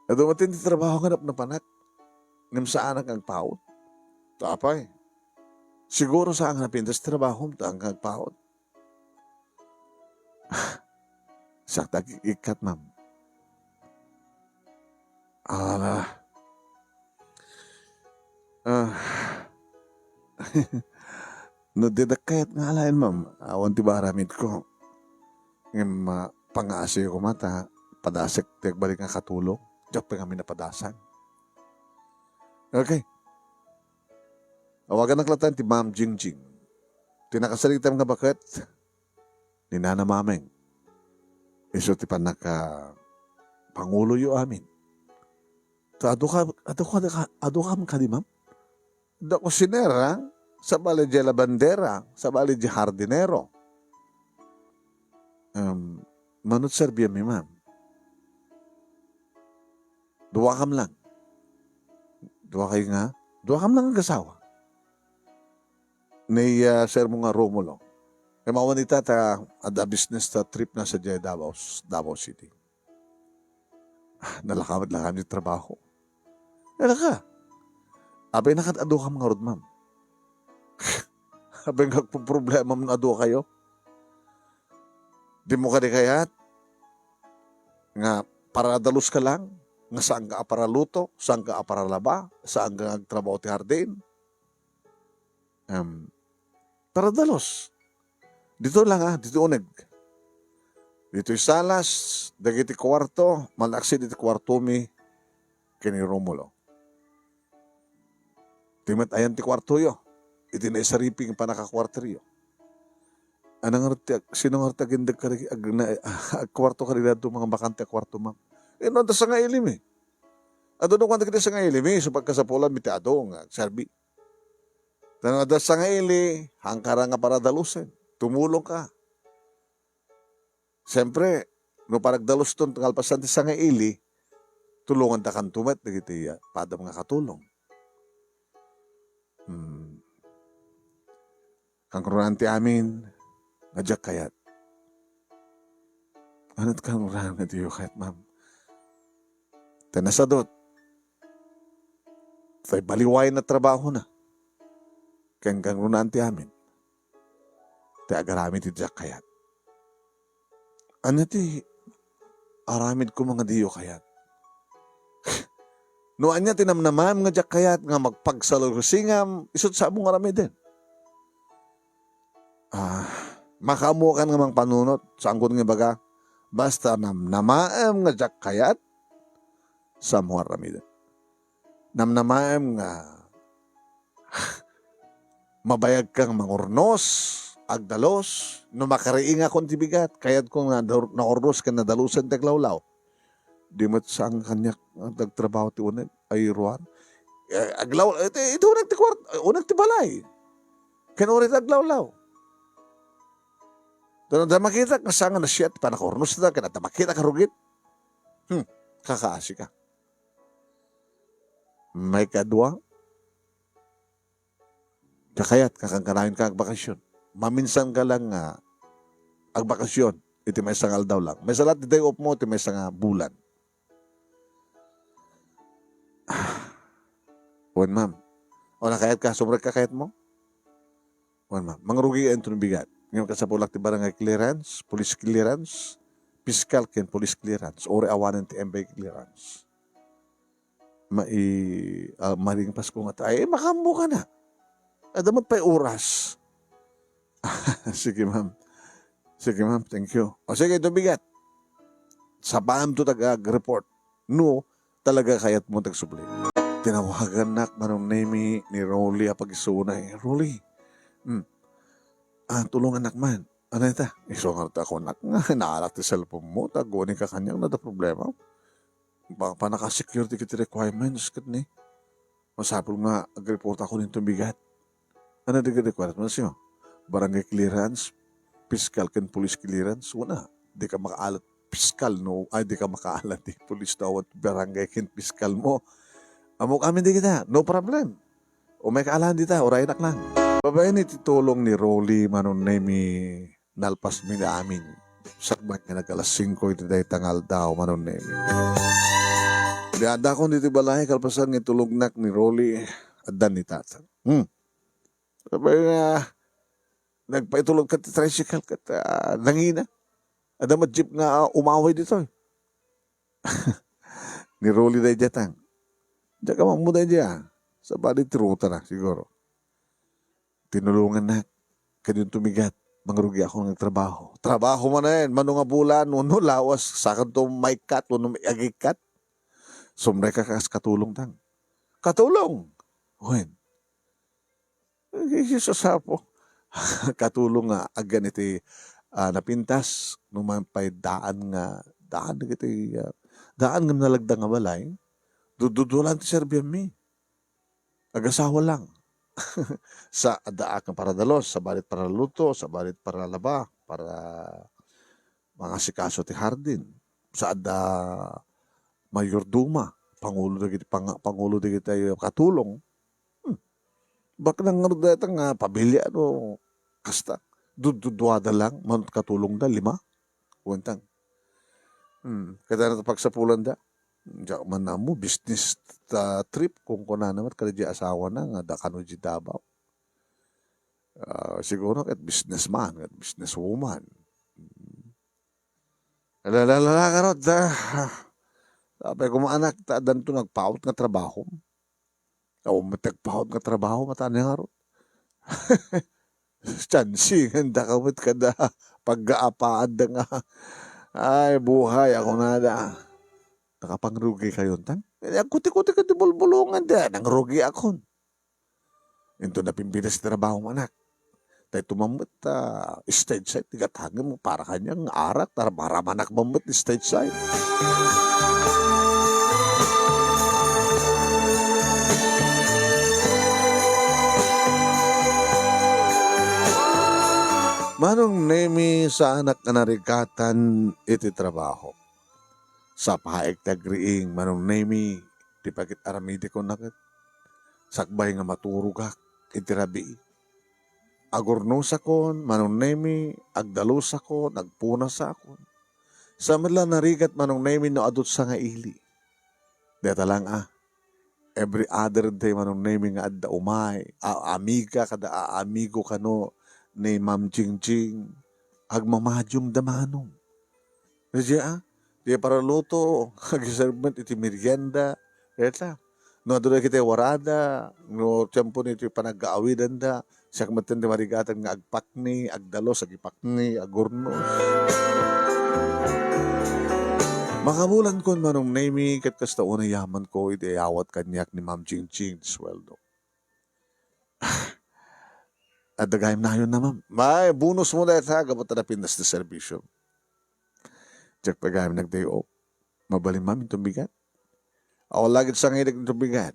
Adu matin ti trabaho nga napnapanak. Ngem saanak nga agpaut. Ta apay. Siguro saan nga napintas ti trabahom ta nga agpaut. Sakta, ikkat, ma'am. Ala. Ah. No, didak kayat nga alaen, ma'am. Awan ti maaramidko. Ngem, ah, pangaasiyo koma ta padasek ti agbalik nga katulong. Diak pay ngamin napadasan. Okay. Awaganak latta ti Ma'am Jingjing. Ti nakasaritam nga baket, ni Nana Mameng. Isu ti pannaka-, panguloyo amin. Ta adu ka, adu ka, adu kam kadi, ma'am? Da kusinera, sabali di labandera, sabali di hardinero. Em, mano ti serbianmi, ma'am? Duakam lang. Duakay nga? Duakam lang agasawa. Ni, ah, Sir mo nga Romulo. Kay mawan ita ta adda business ta trip na sadiay Davao, Davao City. Ah, nalaka met la kami trabaho. Nalaka. Apay, nakaad-adukam ngarud, ma'am? Apay, nga problema no adu kayo? Dimo kadi kayat nga paradalos ka lang, nga saan ka a paraluto, saan ka a paralaba, saan ka nga agtrabaho ti hardin? Em, paradalos. Dito lang, ah, dito uneg. Ditoy salas, dagiti kuarto, malaksid iti kuartomi ken ni Romulo. Ti met ayan ti kuartoyo, iti naisariping pannakakuarteryo. Ano nga ti ag-, sino nga ti agindeg kadi, ag-, na-, agkuarto kadi daytoy mga bakante a kuarto, ma'am? Eh, no, adda sangailimi. Adu no kuan dagiti sangailimi, so pagkasapulan mi ti adu nga agserbi. Tan adda sangaili, hangkara nga paradalusen. Tumulong ka. Siyempre, no paragdaluston, nalpasan ti sangaili, tulongantakanto met dagiti, ah, padam nga katulong. Hmm. Kangrunaan ti amin, nga diak kayat. Ania't kangrunaan nga diyo kayat, ma'am? Ti nasadut, tay baliwayen a trabahona. Ken kangrunaan ti amin, ti agaramid ti diak kayat. Ania ti aramidko nga diyo kayat? No ania ti namnamaem nga diak kayat nga magpagsalursingam, isu't saanmo nga aramiden. Ah, makaammokan nga mangpanunot, saanko nga ibaga, basta namnamaem nga diak kayat, saanmo nga aramiden. Namnamaem nga mabayag kang mangurnos, agdalos, no makariingakon ti bigat, kayatko nga naur-, naurnos ken nadalusen ti aglawlaw. Di met saan kaniak nga agtrabaho ti uneg, ay ruar. Eh, aglaw-, iti, iti uneg ti kuart-, uneg ti balay. Ken uray ti aglawlaw. Adda makitak nga saan nga nasiat ti pannakaurnosda, ken adda makitak a rugit. Hmm, kakaasi ka. Maikadua, kakayat nga kankanayon ka agbakasyon. Maminsan ka lang nga agbakasyon iti maysa nga aldaw lang. Maysa la't ti day off mo iti maysa nga bulan. Wen, ma'am. O, nakayat ka, sumrek ka kayat mo? Wen, ma'am. Mangrugi ka inton bigat. Ngem kasapulak ti barangay clearance, police clearance, piskal ken police clearance, uray awanen ti M B I clearance. Mai-, ah, maringpas ko nga ta-, ay, makaammo ka na. Adda met pay oras. Sige, ma'am. Sige, ma'am. Thank you. O, sige, ito bigat. Sapaanto tag-, ag-report. No, talaga kayat mo tagsubli. Tinawagannak, Manong Nemi, ni Rolly a pagisuray. Rolly, hmm. Ah, tulongannak man. Ano ita? Isu nga ako, nak, nga naalak ti cellphone mo, ta aguani ka kaniak, adda problema. Pa-, pannaka-secure dagiti requirements ket ni, masapul nga agreportako inton bigat. Ano dagiti requirements yo? Barangay clearance, piskal ken police clearance? Wala. Di ka makaalat piskal, no? Ay, di ka makaalat ti police no awan barangay ken piskal mo. Ammok amin dagita, no problem. Umay ka alan dita, uraynak lang. Babaen iti tulong ni Rolly, Manong Nemi, nalpas mi amin. Sakbay nga nag-alas singko iti dayta nga aldaw, Manong Nemi. Di addakon ditoy balay, kalpasan nga itulognak ni Rolly, addan ni Tata. Hmm. Sabay nga, nagpaitulog ket ti tricycle ket, ah, nangina. Adda met jeep nga, ah, umaway ditoy. Ni Rolly daydiay tang. Diak ammo daydiay, ah. Sabali ti ruta na, siguro. Tinulongannak. Kadin tumigat. Mangrugi ako nga trabaho. Trabaho manen, mano nga bulan, wenno lawas, sakanto maikkat, wenno agikkat. Sumrek ka kas katulong tang. Katulong! Wen. Ay, Jesus apo. Katulong nga agyan iti, ah, napintas, no man pay daan nga, daan dagiti, ah, daan nga nalagda nga balay, dududua lang ti serbianmi. Agasawa lang. Sa addaak nga paradalos, sabali ti paraluto, sabali ti paralaba, para mangasikaso ti hardin. Sa adda mayordoma, pangulo dagiti pang-, pangulo dagiti katulong. Hmm. Baknang ngarud dayta nga pamilia no kasta. Dudduduada lang, mano ti katulongda, lima. Kuentang. Hmm. Kayatna ti pagsapulanda. Diak man ammo, business ta trip, kunkunana met kadi asawana nga adda kano idiay Davao. Ah, siguro ket businessman, ket businesswoman. Ala, ala, ala, ngarud, ah, sapay koma, anak, ta addanto nagpaut nga trabaho. Awan met nagpaut nga trabaho, mata ni ngarud. Chansingan da ka met kada paggaapaanda nga, ay, buhay, a kunada. Nakapangrugi kayon, tan? Eh, agkuti-kuti ket ti bulbulongan, di, nangrugiakon. Inton napimpitas ti trabaho, anak. Daytoy man met, ah, stage side, ti gatangem para kaniak nga arak, ta maramanak man met stage side. Manong Nemi, saanak a narigatan iti trabaho. Sapaek ti agriing, Manong Nemi, ti pagit-aramidekon a ket sakbay nga maturogak iti rabii. Agurnosakon, Manong Nemi, agdalusakon, agpunasakon. Sa met la narigat, Manong Nemi, no adu ti sangaili. Dayta lang a, every other day, Manong Nemi, nga adda umay, a-, amiga kada aamigo kano ni Ma'am Jingjing, agmamadiumda, Manong. Diay, ah, diay paraluto, agiserve met iti merienda, dayta. No adu dagiti warada, no tiempo iti panaggaawidanda, siak metten ti marigatan nga agpakni, agdalus, agipakni, agurnos. Makabulankon, Manong Nemi, ket kasta unay yamanko iti ayawat kaniak ni Ma'am Jingjing ti sueldo. Adda gayam nayon na, ma'am. May bonus mo dayta, gapu ta napintas ti serbisyo. Diak pay gayam nag-day off. Mabalin, ma'am, inton bigat. Awan la gayam sangaili inton bigat.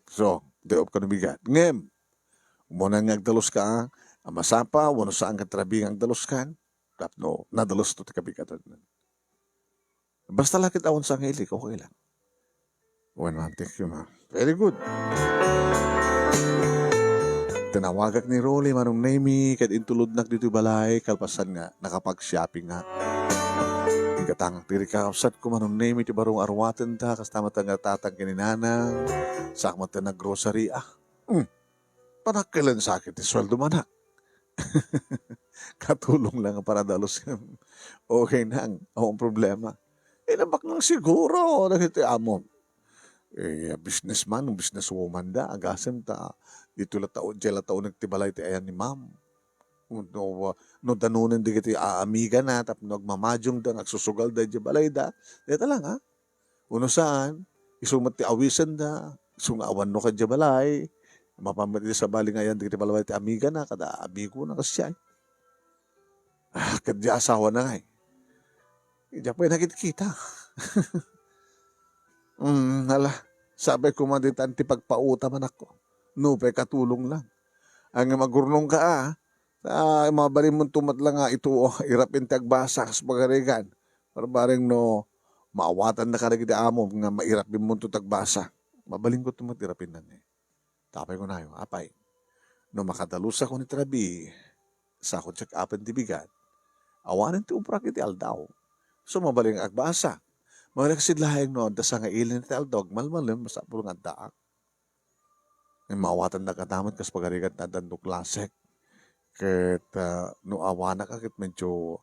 So, day off ka no bigat. Ngem, umuna nga agdalus ka, a, a masapa, wenno saan ka trabi nga agdalus kan, tapno nadalusto ti kabigatan. Basta la ket awan sangaili, okay lang. Well, ma'am, thank you, ma'am. Very good. Tinawagak ni Rolly, Manong Nemi, ket intulodnak ditoy balay, kalpasan nga nakapag-shopping nga. Ingatangak ti rikakabsatko, Manong Nemi, ti baro nga arwatenda, kasta met nga tatang ken ni nanang, saak met nag-grocery, ah. Hmm. Panakkilen sa akin ti sueldo, manak. Katulong lang a paradalus. Okay nang, awan problema. Inabak nang siguro dagiti amom. Eh, businessman, businesswoman da, agasem ta, dito la tao, diay la tao nagtibalay ti ayan ni ma'am. No, no danunen dagiti aamigana, tapno agmamadiumda, nga agsusugalda idiay balayda, dayta lang, ha? Wenno saan, isu met ti awisenda, isu nga awan no kadiay balay, mapan met iti sabali nga ayan dagiti balbay ti amigana, kada amigona, kasdiay. Ah, kadiay asawana ngay. Diak pay nakitkita. Hmm, ala, sapay koma ditan ti pagpautam, anakko. Nupay katulong lang. Ngem agurnongka, a, ta mabalinmonto met la nga ito, irap-in ti agbasa kas pagarigan. Barbareng no maawatannaka dagiti amom nga mairap-inmonto ti agbasa. Mabalinko met irap-innan, eh. Tapay kunayo, apay, no makadalusakon iti rabii, saakon check-upen ti bigat, awanen ti ubrak iti aldaw. So, mabalin nga agbasa. Mabalin kasid laeng no adda sangaili iti aldaw, agmalmalem, masapul nga addaak. Ngem maawatandak koma met kas pagarigan ta addan no klasek. Ket, ah, no awanak a ket medyo,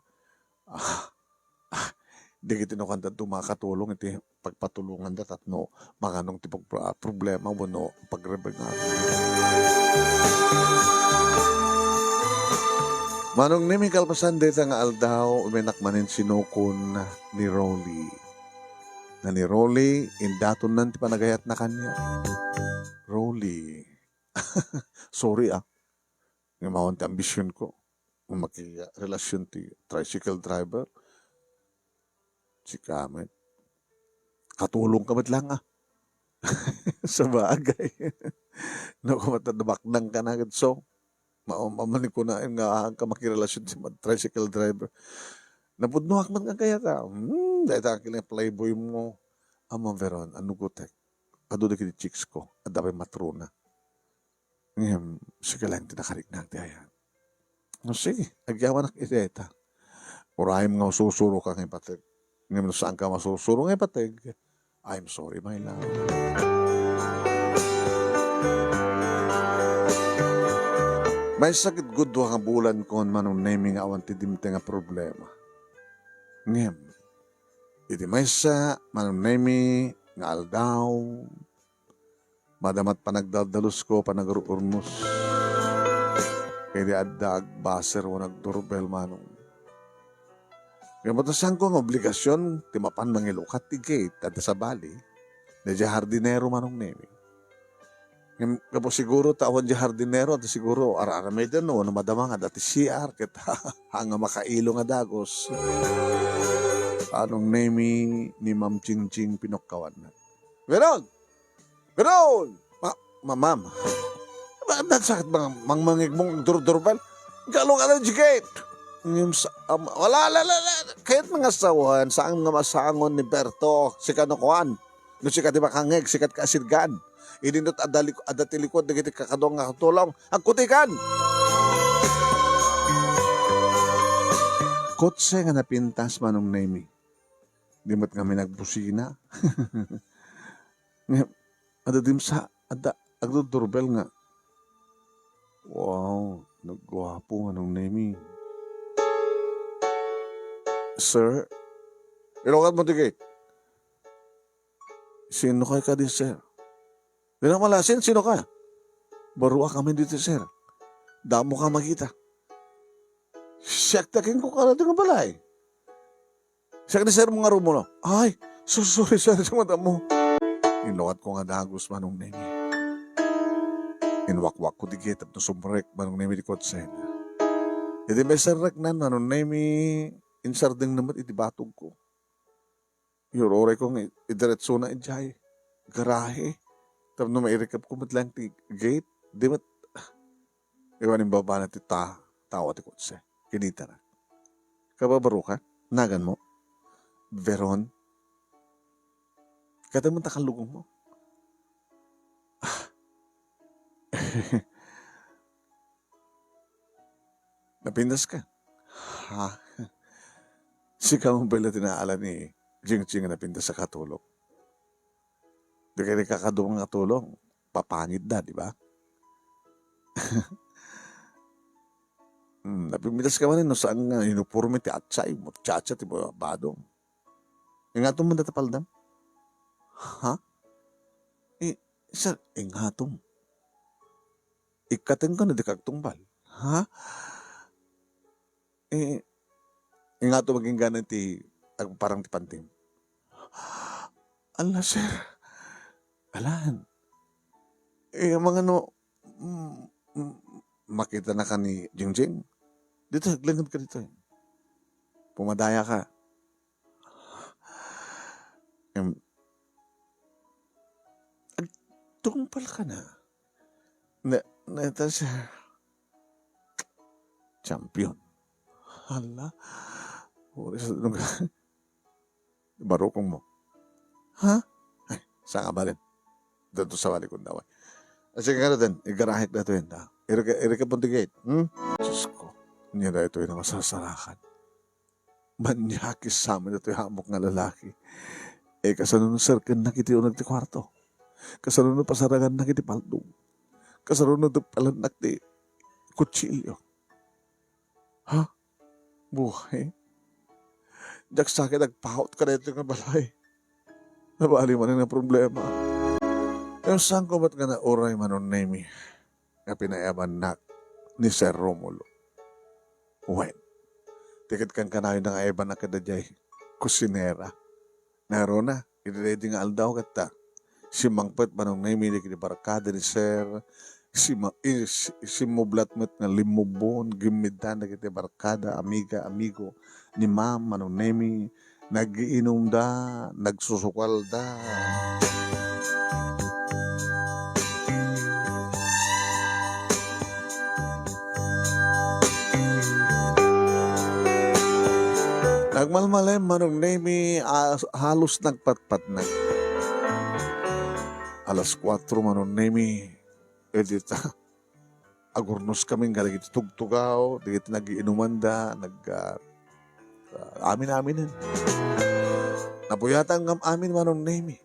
ah, ah, dagiti no kanta makatulong iti pagpatulonganda tapno manganong ti pag-, ah, problema wenno pagrebengan. Manong Nemi, kalpasan dayta nga aldaw, umenak manen sinukon ni Rolly. Nga ni Rolly, indatonnan ti panagayatna kaniak. Rolly. Sorry, ah. Nga mawan ti ambisionko. Nga makirelasion ti tricycle driver. Sika met. Katulongka met lang, ah. Sabagay. No, koma ta nabaknangka na ket so, ma-, ma-, manikuna nga, ah, ka makirelasion ti tricycle driver. Napudnoak met nga kayat, ah. Hmm, dayta nga playboy mo. Ammom, Veron, annugotek. Adu dagiti chicks ko. Adda pay matrona. Ngem, sika laeng ti nakariknaan ti ayan. No, sige, agyawanak iti dayta. Urayem nga masusuroka nga ipateg. Ngem no saanka masusuro nga ipateg, I'm sorry, my love. Maysa ket gudua nga bulan kon Manong Nemi nga awan ti dimteng a problema. Ngem, iti maysa, Manong Nemi, nga aldaw, madamat panagdaldalusko, panagruurnos. Idi adda agbaser wenno agdurbel, Manong. Ngem ta saanko nga obligasion ti mapan mangilukat ti gate, adda sabali, daydiay hardinero, Manong Nemi. Ngem gapu siguro ta awan diay hardinero, adda siguro ar-aramiden wenno madama nga adda ti C R, ket haan nga makailo nga dagus. Manong Nemi, ni Ma'am Jingjing pinukkawanna. Veron! Veron! Ma-, ma-, ma'am. Bakit nagsakit mang-, mangmangigmong agdurdurbel? Galo ka na, Jigit! Ngem sa-, am-, wala, la, la, la. Kayat nga sawen, saan nga masangon ni Berto, si kano kuan. No sika ti makangngeg, sika ti kasidgan. Idi no adda lik-, adda ti likud, dagiti kakadua nga katulong. Agkutikan! Kotse nga napintas, Manong Nemi. Di met ngamin agbusina. Ngem, adda dimsa, adda agdurdurbel nga, "Wow, nagguapo, Manong Nemi." "Sir?" "Ilukat mo ti gate." "Sino kay kadi, sir?" "Dina malasin, sino ka?" "Baruak amin ditoy, sir. Damo ka makita." "Siak ti akinko kano ti nga balay. Siak ni Sir nga Romulo." "Ay, so sorry, sir, sa mata mo." Inlukat ko nga dagus, Manong Nemi. Inwakwak ko ti gate tapno sumrek, Manong Nemi, ti kotse. Idi may sarreknan, Manong Nemi, insardeng na met iti batog ko. Iyur-uray ko nga i-, idiretsona idiay garahe. Tapno mairikep ko met laeng ti gate, di met, iwan imbabana ti ta-, tao ti kotse. Kinitana. "Kababarukan? Naganmo?" "Veron." "Kadi man ta kallugongmo?" "Napintas ka?" "Ha? Sika man pay la ti naala ni Jingjing nga napintas a katulong. Di kadi kakadua nga katulong, papangitda, di ba?" "Hmm, napintas ka man, no saan nga uniforme ti atsay, muchacha ti badong. Ingatom man data paldam?" "Ha? Eh, sir, ingatom." "Ikkateng ka no di ka agtungpal." "Ha? Eh, ingatom agingganan ti agparang ti pantim." "Ala, sir. Alan. Eh, mangano, mm, mm, makitana ka ni Jingjing? Ditoy, aglenged ka ditoy. Pumadaya ka." Em, agtungpal ka na. Na, na, ta siya. Champion. Hala. Uri sa nung barukong mo. Ha? Ay, saan ka balin? Dito sa balik kong daway. Ah, sige nga na din, igarahik na ito yun, ha? Irika, irika pun ti gate, hmm? Diyos ko, niya na ito yung masasarakan. Manyakis sa amin ito'y hamok nga lalaki. Eh, kasano no serkennak iti uneg ti kuarto? Kasano no pasarangannak iti paldo? Kasano no dagpalannak ti kutsilyo? Ha? Buhay? Diak sa ket agpaut kadaytoy nga balay. Nabali manen nga problema. Ngem saanko met nga nauray, Manong Nemi, nga pinayabannak ni Sir Romulo. Wen, ti ket kankanayon nga ayabannak kadaydiay kusinera. Naruna, iti daydi nga aldaw ketta, simmangpet, Manong Nemi, dagiti barkada ni Sir, sima-, is-, simmublat met nga limmubbon, gimmiddan dagiti barkada, amiga, amigo ni Ma'am, Manong Nemi, nagiinumda, nagsusukalda. Nagmalmalem, Manong Nemi, a-, halos nagpatpatnag. Alas kuatro, Manong Nemi, eh, di ta, agurnos kami nga dagiti tugtugaw, dagiti nagiinumanda, nag-, ah, ah, amin-aminen. Napuyatan ngam amin, Manong Nemi.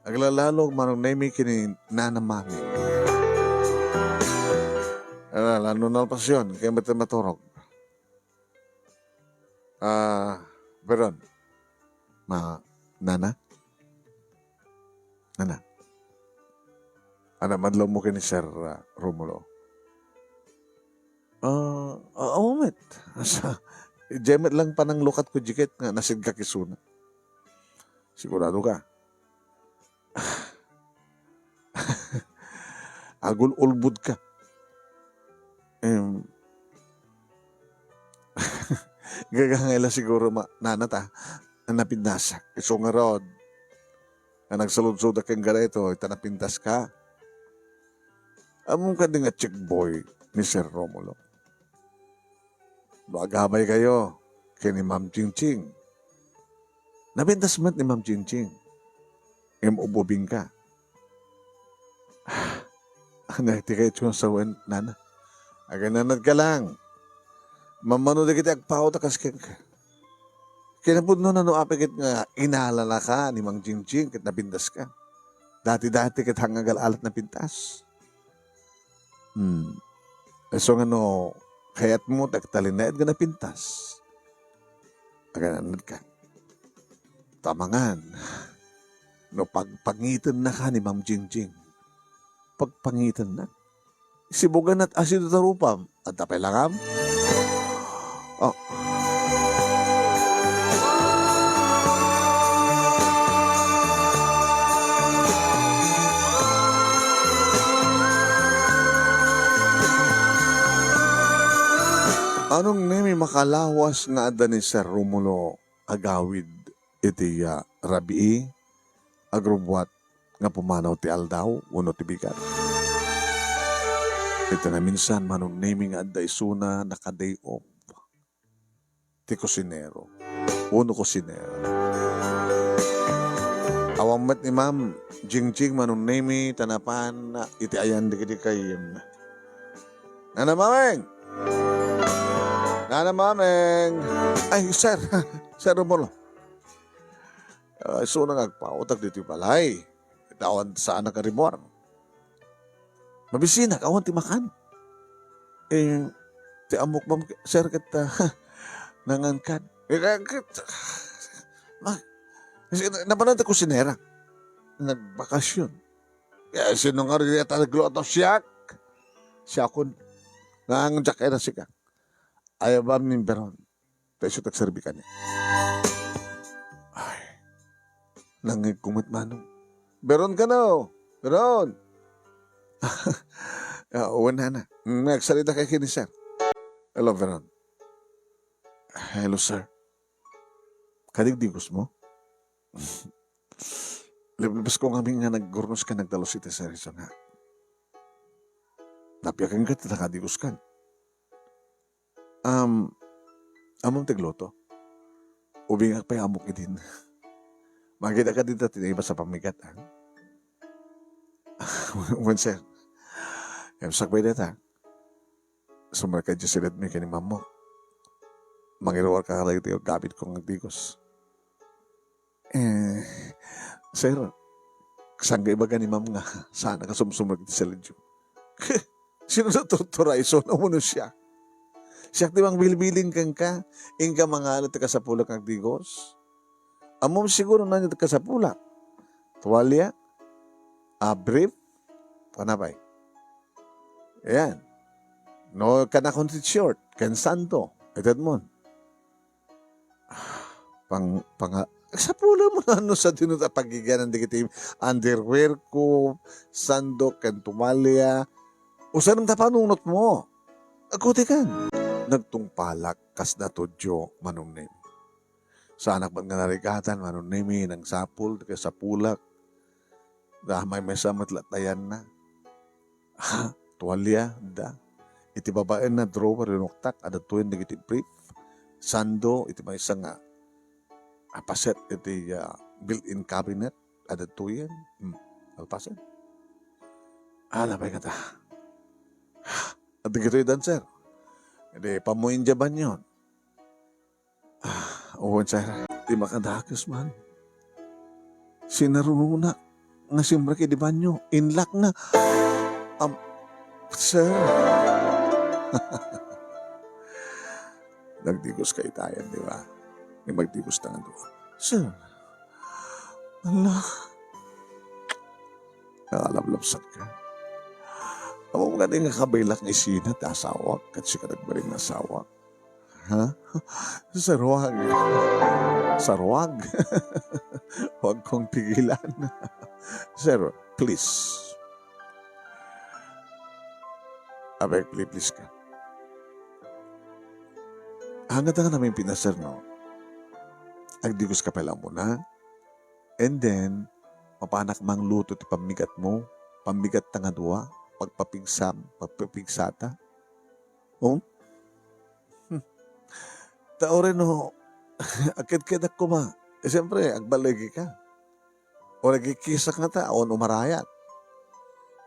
Aglalalog, Manong Nemi, ken ni Nana Mami. Ala, la, no nalpasen, kaya met maturog. Ah, Veron. Ma, Nana? Nana? Ana, madlawmo ken ni Sir, ah, Romulo? Ah, a-, awan met. Asa, idiay met lang pananglukatko diay ket nga nasidka isuna. Sigurado ka? Agul-ulbod ka. Em, gagangay la siguro ma-, Nana ta, a napintasak. Isu ngarud, nga nagsaludsodak kenka daytoy, ta napintaska. Ammom kadi nga chick boy ni Sir Romulo? No agabay kayo ken ni Ma'am Chingching. Napintas met ni Ma'am Chingching. Ngem ub-ubing ka. Ania ti kayatyo nga sawen, Nana? Agananad ka lang. Mammano dagiti agpaut a kas kenka. Kinapudno na no apay ket nga inalanaka ni Mang Jingjing ket napintas ka. Dati-dati ket hangagal-alat napintas. Hmm. Isu nga no kayatmo ti agtalinaed nga napintas, agananad ka. Tamangan, no pagpangitennaka ni Ma'am Jingjing, pagpangitennak. Sibugan at asido ta rupam. Adda pay langam? Oh. Manong Nemi, makalawas nga adda ni Sir Romulo agawid iti, ah, rabii, agrubbuat nga pumanaw ti aldaw wenno ti bigat. Iti naminsan, Manong Nemi, nga adda isuna naka-day off ti kusinero wenno kusinera. Awan met ni Ma'am Jingjing, Manong Nemi, ta napan iti ayan dagiti kayem. Nana Mameng! Nana Mameng! Ay, sir! Sir Romulo. Ah, isuna nga agpautak ditoy balay. Ket awan saanak a rimmuar. Mabisinak, awan ti makan. Eh, ti ammok, ma'am, sir, ket, ah, nangankan. Eh, kaya ket, ma-, kasi na-, napanan ti kusinera. Nagbakasyon. Eh, sino nga rin yata nagluto? Siak. Siakon. Nang Jack era sika. Ayaw ba, Mimberon? Ta isu ti agserbi kaniak. Ay, nangngegko met, Manong. Veron kano? Veron! Ah, wen, Nana. Mm, agsarita kay ken ni Sir. Hello, Veron. Hello, sir. Kadigdigos mo? Liblibes ko ngamin nga nagurnos ka nagdalus iti sir, isu nga. Napiakan ka ti nakadigos kan. Um, ammom ti agluto? Ubingak pay ammok idin. Makita ka dita ti naimbag a pamigat, ha? Wen, sir. Em, sakbay dita. Sumrekka idiay siledmi ken ni Mammo. Mangiruar ka kadagiti gamit ko nga agdigos. Eh, sir, saan nga ibaga ni ma'am nga saanak a sumsumrek iti saledyo? Sino naturturay isu no umano siak? Siak ti mangbilbilin kenka, inka mangala ti kasapulak nga agdigos. Ammom siguro no ania ti kasapulak? Tuwalya? A brief? Kuana pay? Ayan. No, kanakon ti short, ken sando, itedmon. Pang-, panga-, agsapulam no sadino ti apagiganan dagiti underwear ko, sando, ken tuwalya. Usanem ta panunotmo. Agkutikan. Nagtungpalak kas natudyo, Manong Nemi. Saanak met nga narigatan, Manong Nemi, nangsapul, kasapulak. Da, maymaysa met la ti ayanna. Ha, tuwalya, da. Iti babaenna drawer, linuktak, adda ditoyen dagiti brief. Sando, iti maysa nga, a, paset iti, ah, built-in cabinet, adda ditoyen. Hmm, kalpasen. Ala pay kata. Adda ditoy dancer. Idi, pammo idiay banyon. Ah, wen, sir. Ti makadakes man. Sinarunona. nga simrek idi banyo. Inlak na. Am, sir. Nagdigos ka itayan, di ba? Yung magdigos na nga doon. Sir, ala, nakalablasan ka. Ammom kadi nga kabaylak nga isina ti asawak, ket sika nagbalin nga asawak. Ha? Saruag. Saruag. Huwag kong pigilan. Sir, please. Abay, please, please ka. Hanggat nga namin pinasar, no? Agdigos ka pala muna. And then, mapanak mangluto ti pammigat mo. Pammigat ta nga dua. Pagpapigsam, pagpapigsata. Oh? Hmm. Ta uray no, agkedkedak koma. Eh, siyempre, agbaligi ka. O nagkikisak nga ta, awan umarayat.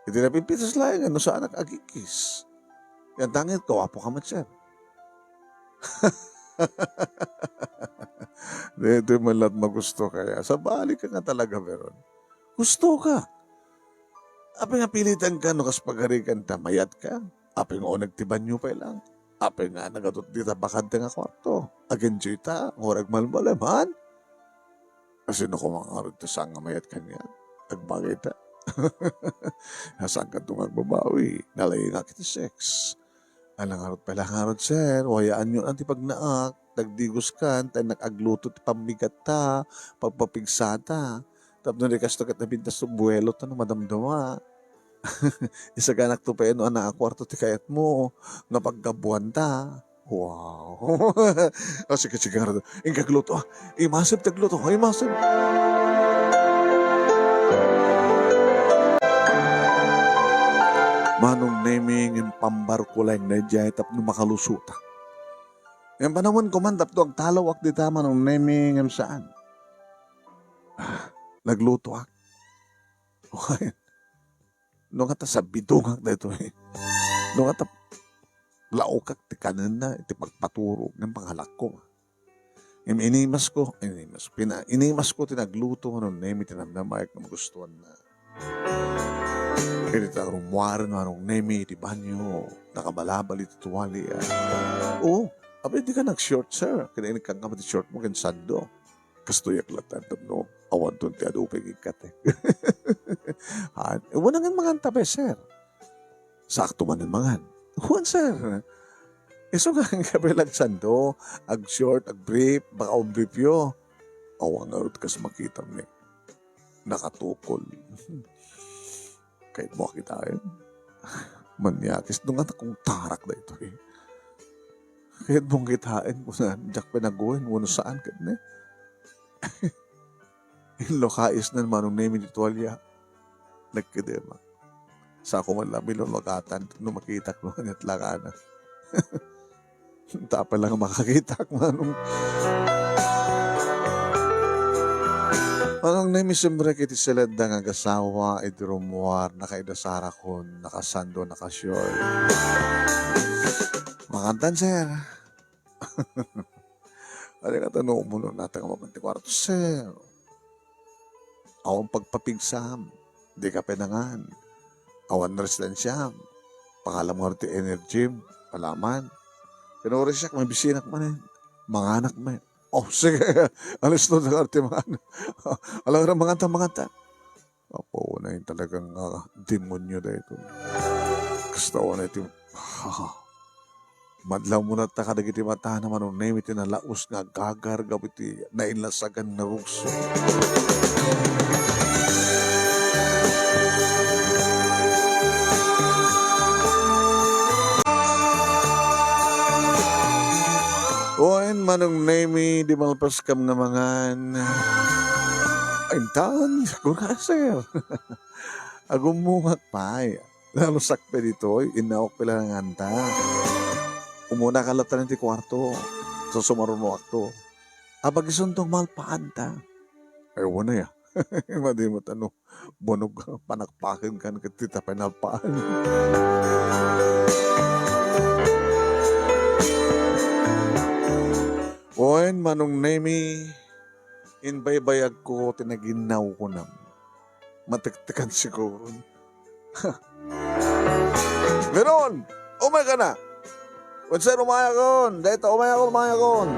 Iti napimpitas laeng, no saanak agkikis. Yan tangit, kawapo ka met, sir. Dito man lahat magusto kaya. Sabali ka nga talaga, meron. Gusto ka. Apay nga pilitan ka no kas pagarikan ta, mayat ka? Apay nga uneg ti banyo pay lang? Apay nga nagatot dita bakante nga kwarto? Ag-enjoy ta, nga agmalmalem, han? Kasino koma ngarud ta saan nga mayat kanian? Agbagay ta. Saan ka nga agbabawi? Nalaingak iti sex. Ala ngarud pay la ngarud, sir. Wayaanyo ti pagnaak. Nagdigos kan, ta innak agluto ti pammigat ta, pagpapigsata. Tapno di kasto ket nabintas to buwelo ta no madamdama. Isaganak to pay no ana a kwarto ti kayat mo, nga paggabuan ta. Wow. Ah, sige, sige, ngarud. Inka agluto, ah. Imasib ti agluto, ah, imasib. Manong Nemi, ngem pambarko laeng daydiay tapno makalusotak. Ngem panawen ko man tapno agtalawak dita, Manong Nemi, ngem saan. Ah, naglutoak. No nga ta sabidongak daytoy. No nga ta laokak ti kanenna iti pagpaturog ngem pangalakko. Ngem inimasko, inimas, pina-, inimasko ti nagluto, Manong Nemi, ti namnamaek ngem gustoanna. Iti ta rummuaren, Manong Nemi, iti banyo, nakabalabal iti tuwalya. Oo, apay, dika nag-short, sir. Kinainikkan ka ti short mo ken sando. Kastoyak latta tapno awanton ti adu pay nga ikkatek. Han? Eh, wen, ngan mangan ta pay, sir. Sakto manen mangan. Wen, sir. Isu nga, kape lagsando, ag-short, ag-brief, baka umbriefyo. Awan ngarud kas makitam ni nakatukol. Kayatmo a kitaen? Maniakis, no nga nakungtarak daytoy. Kayatmo a kitaen, kuna, diak pay naguen, wenno saan ket ne? Inlukayesnan, Manong Nemi, ti tuwalya. Nagkedema. Sako man la milulugatan no makitak no kaniat la kana. Ta apay la nga makakitak, Manong. Manong Nemi, simrek iti siledda nga agasawa, idi rummuar, nakaidasarakon, nakasando, naka-short. Makantan, sir. Adi nga ta no, umuno nata nga mapan ti kwarto, sir. Awan pagpapigsam, dika pay nangan. Awan resistensiam. Pangalam nga ti energy, palaman. Kinuri siak, mabisinak manen. Manganak met. Oh, sige. Alis no, nagarte mangan. Alam nga manganta, manganta. Apo, unay talagang, ah, demonyo daytoy. Kasta unay ti, madlaw mo na ta kadagiti matana, Manong Nemi, ti nalaus nga agagar gapu iti nainlasagan nga rugso. Wen, Manong Nemi, di malpaskam nga mangan. Intan, kuna, sir. Agummongak pay. Nalusak pay ditoy, innaok pay la nanganta. Umuna ka latta iti kuarto. Sa sumarunoakto. Apag isunto malpaanta. Ay, wen aya. Madi met ano, bunog panakpaken kan ket ti tapay nalpaan. Wen, Manong Nemi, imbaybayagko ti naginnaw kunam. matektekan siguro. Veron, umayka na. Wen, sir, umayakon. Dayta, umayakon, umayakon.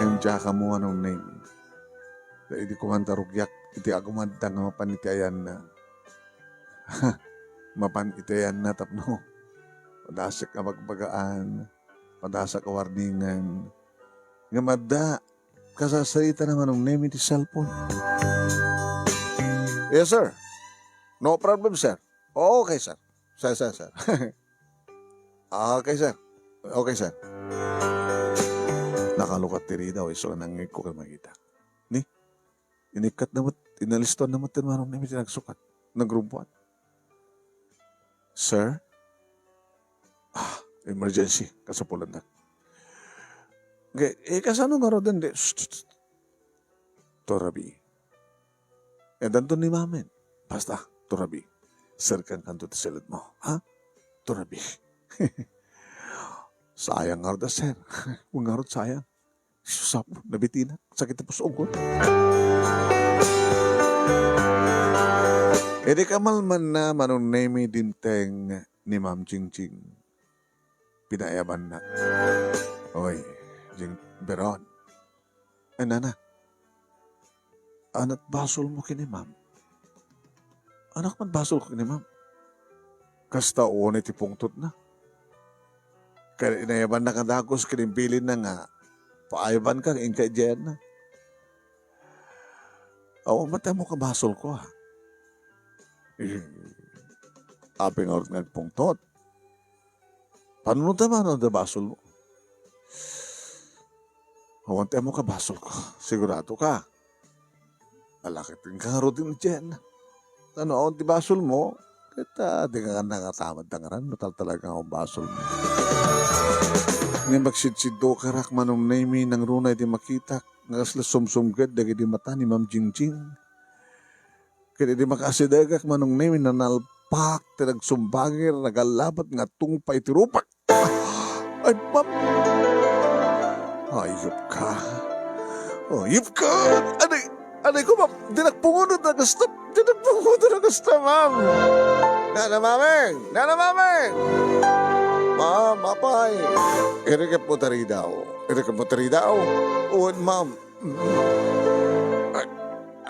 Ngem diak ammo, Manong Nemi. Daydi koma ta rugiak iti agumadda nga mapan iti ayanna. Mapan iti ayanna tapno padasek a bagbagaan, padasek a warningan. Ngem adda kasasarita na, Manong Nemi, ti cellphone. Yes, sir. No problem, sir. Okay, sir. Sir, sir, sir. Okay, sir. Okay, sir. Nakalukat ti ridaw, isu nga nangngegko ken makita. Ni? Inikkat na met, inalistoan na met ti Manong Nemi ti nagsukat. Nagrumpuan. Sir? Ah, emergency. Kasapulandak. Okay, eh, kasano ngaruden di? Shh, shh, shh. Turabi. Eh, danton ni Mamen. Basta, turabi. Sir, kankanto ti siled mo. Ha? Turabi. Sayang ngarud a, sir. Kung ngarud sayang. Susap, nabitina. Sakit ti pusong ko. Idi kamalman na, Manong Nemi, dimteng ni Ma'am Jingjing. Pinaayabanna. Oy, Jing, Beron. Ay, nana. Anat basol mo kini, ma'am? Anak, man basol ko kini, ma'am. Kasta uwan iti pungtotna. Kaya inayabanna kadagus ken imbilinna nga paayabanka, inka idiay ayanna. Awan met ti ammo kabasol ko, ha? Eh, apay ngarud nga agpungtot? Panunotem, ano ti basol mo? Awan ti ammo kabasol ko. Sigurado ka? Ala, ket inka ngarud idiay ayanna. Ano, awan ti basol mo? Ket, ah, di ka nga nangatamad ta ngaran, no tal-, talaga nga basol mo. Ngem agsidsiddukarak, Manong Nemi, nangruna idi makitak nga kasla sumsumged dagiti mata ni Ma'am Jingjing. Ket idi makaasidegak, Manong Nemi, nanalpak ti nagsumbangir, nagallabet nga tungpa iti rupak. Ay, ma'am. Ayup ka. Ayup ka. Anay, anay ko, ma'am. Di nagpungunot na gusto. Di nagpungunot na gusto, ma'am. Nana Mameng! Nana Mameng! Ma'am, apay. Irikep mo taridaw. Irikep mo taridaw. Uwan, ma'am. Ay,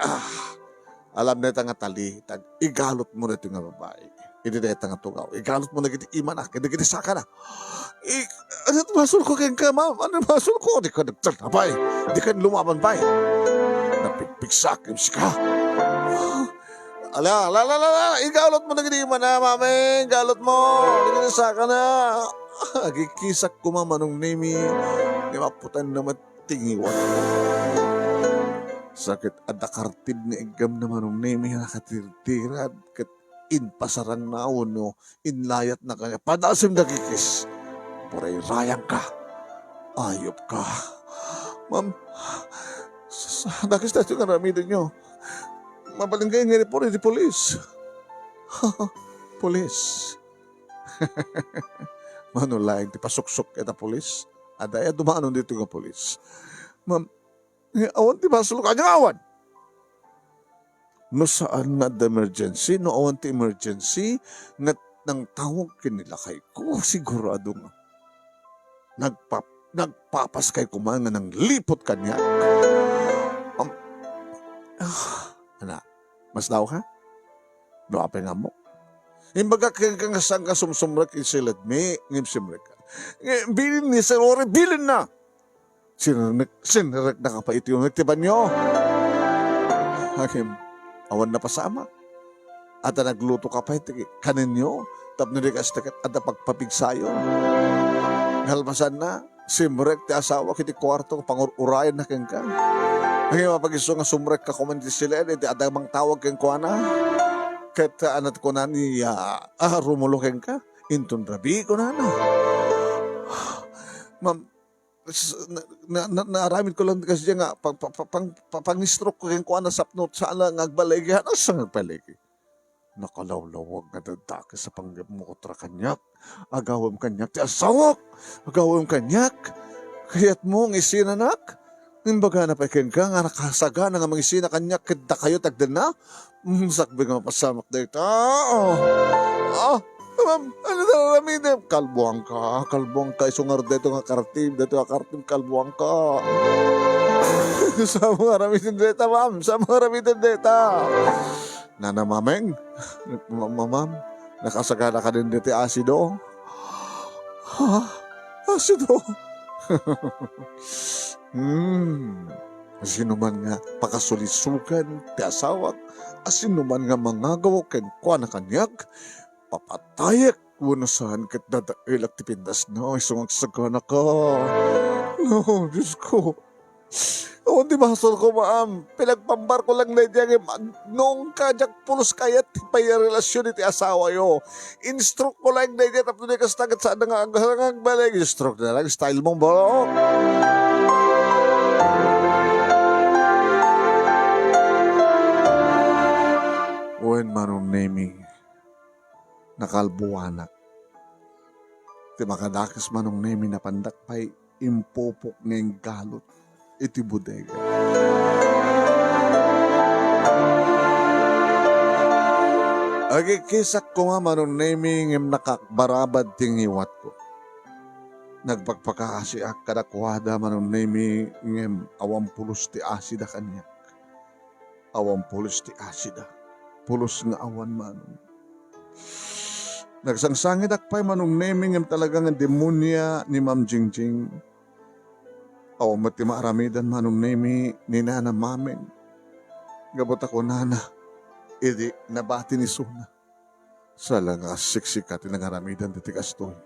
ah. Alam na ita nga tali, tag-, igalot mo na ito nga babae. Idi dayta nga tugaw, igalot mo na giti imana, ken dagiti sakana. I-, ano ti basol ko kenka, ma'am? Ano ti basol ko? Di ka nagtalna, bay. Di ka lumaban, bay. Napigpigsak, yung sika. Ala, ala, ala, ala, ala, igalot mo na giti imana, mami. Igalot mo. Dagiti sakana. Agikisak ko, ma'am, Manong Nemi. Di maputan na mat-, tingiwat. Sakit, adda kartid nga iggamna, Manong Nemi, nakatirtirad, ket impasarangna wenno inlayatna kaniak. Padasem dagikis. Purayrayangka. Ayup ka. Ma'am, sa, sa, dakes daytoy nga aramidenyo. Mabalin kayo nga report iti polis. Polis. Mano laeng ti pasuksok ita polis? Adda aya dumanon dito nga polis. Ma'am, eh, awan ti basol ko. Ania nga awan? No saan nga adda emergency, no awan ti emergency, nga nangtawag ken ni lakay ko, sigurado nga nagpap-, nagpapas kay kuman nga nanglipot kaniak. Am-, ah, ana, mas daw ka? No apay nga mo? Imbagak kenka nga saan ka sumsumrek iti siledmi, ngem simrek ka. Ngem bilin ni Sir Ori, bilin na! Sinirnek, sinirnek na ka pa iti umek ti banyo. Hakim, awan napasamak. Ata nagluto ka pa iti kanenyo, tapno di ka astekit adda pagpapigsayo. Nalpasan na, simrek ti asawa iti kuarto, pangur-urayan na kenka. Hakim, mapagiso nga sumrek ka kuman iti siled, iti adda mangtawag kenkuana. Ket, ah, anat kunani, ah, ah, Romulo kenka, inton rabii kunana. Ma'am, s-, na, na, na, naaramid ko lang kasi nga pang, pang, pang, pang, pang-stroke ko kenkuana sapno saan nga agbaligi, ano sa nga agbaligi? Nakalawlawag nga dadakes a panggepmo kaniak. Agawem kaniak ti asawak. Agawem kaniak. Kayatmo nga isinanak. Imbagana pay kenka nga nakasagana nga mangisina kaniak ket dakayo ti agdenna? Mm, sakbay nga mapasamak dayta. Oh. Ah, ma'am, ano na aramidem? Kalbuanka, kalbuanka, isu ngarud dayto nga kartim, dayto nga kartim, kalbuanka. Saan mo aramiden dayta, ma'am? Saan mo aramiden dayta? Nana Mameng, ma-, ma-, ma'am, nakasagana ka din diti asido? Ha? Asido? Hmm. Asinoman nga pakasulisugan ti asawak, asinoman nga mangagaw kenkuana kaniak, papatayek wenno saan ket dadaelak ti pintasna, isu nga agsagana ka. No, Dios ko. Awan ti basolko, ma'am. Pinagpambarko lang daydiay ngem agngungka, diak pulos kayat ti pay a relasyon iti asawayo. In-stroke ko lang daydiay tapno di kasta ket saan nga ag-, agbalay. In-stroke na lang, style mo, bro. Wen, Manong Nemi, nakalbuanak. Ti makadakes, Manong Nemi, napandak pay impupok nga inggalot iti bodega. Agikkisak koma, Manong Nemi, ngem nakakbarabad ti ngiwatko. Nagpakpakaasiak kadakuada, Manong Nemi, ngem awan pulos ti asida kaniak. Awan pulos ti asida. Pulos nga awan, Manong. Nagsangsangitak pay, Manong Nemi, ngem talaga nga demonia ni Ma'am Jingjing. Awan met ti maaramidan, Manong Nemi, ni Nana Mameng. Gapu ta kunana, idi nabati ni Suna, sala nga siksika ti nangaramidan diti kastoy.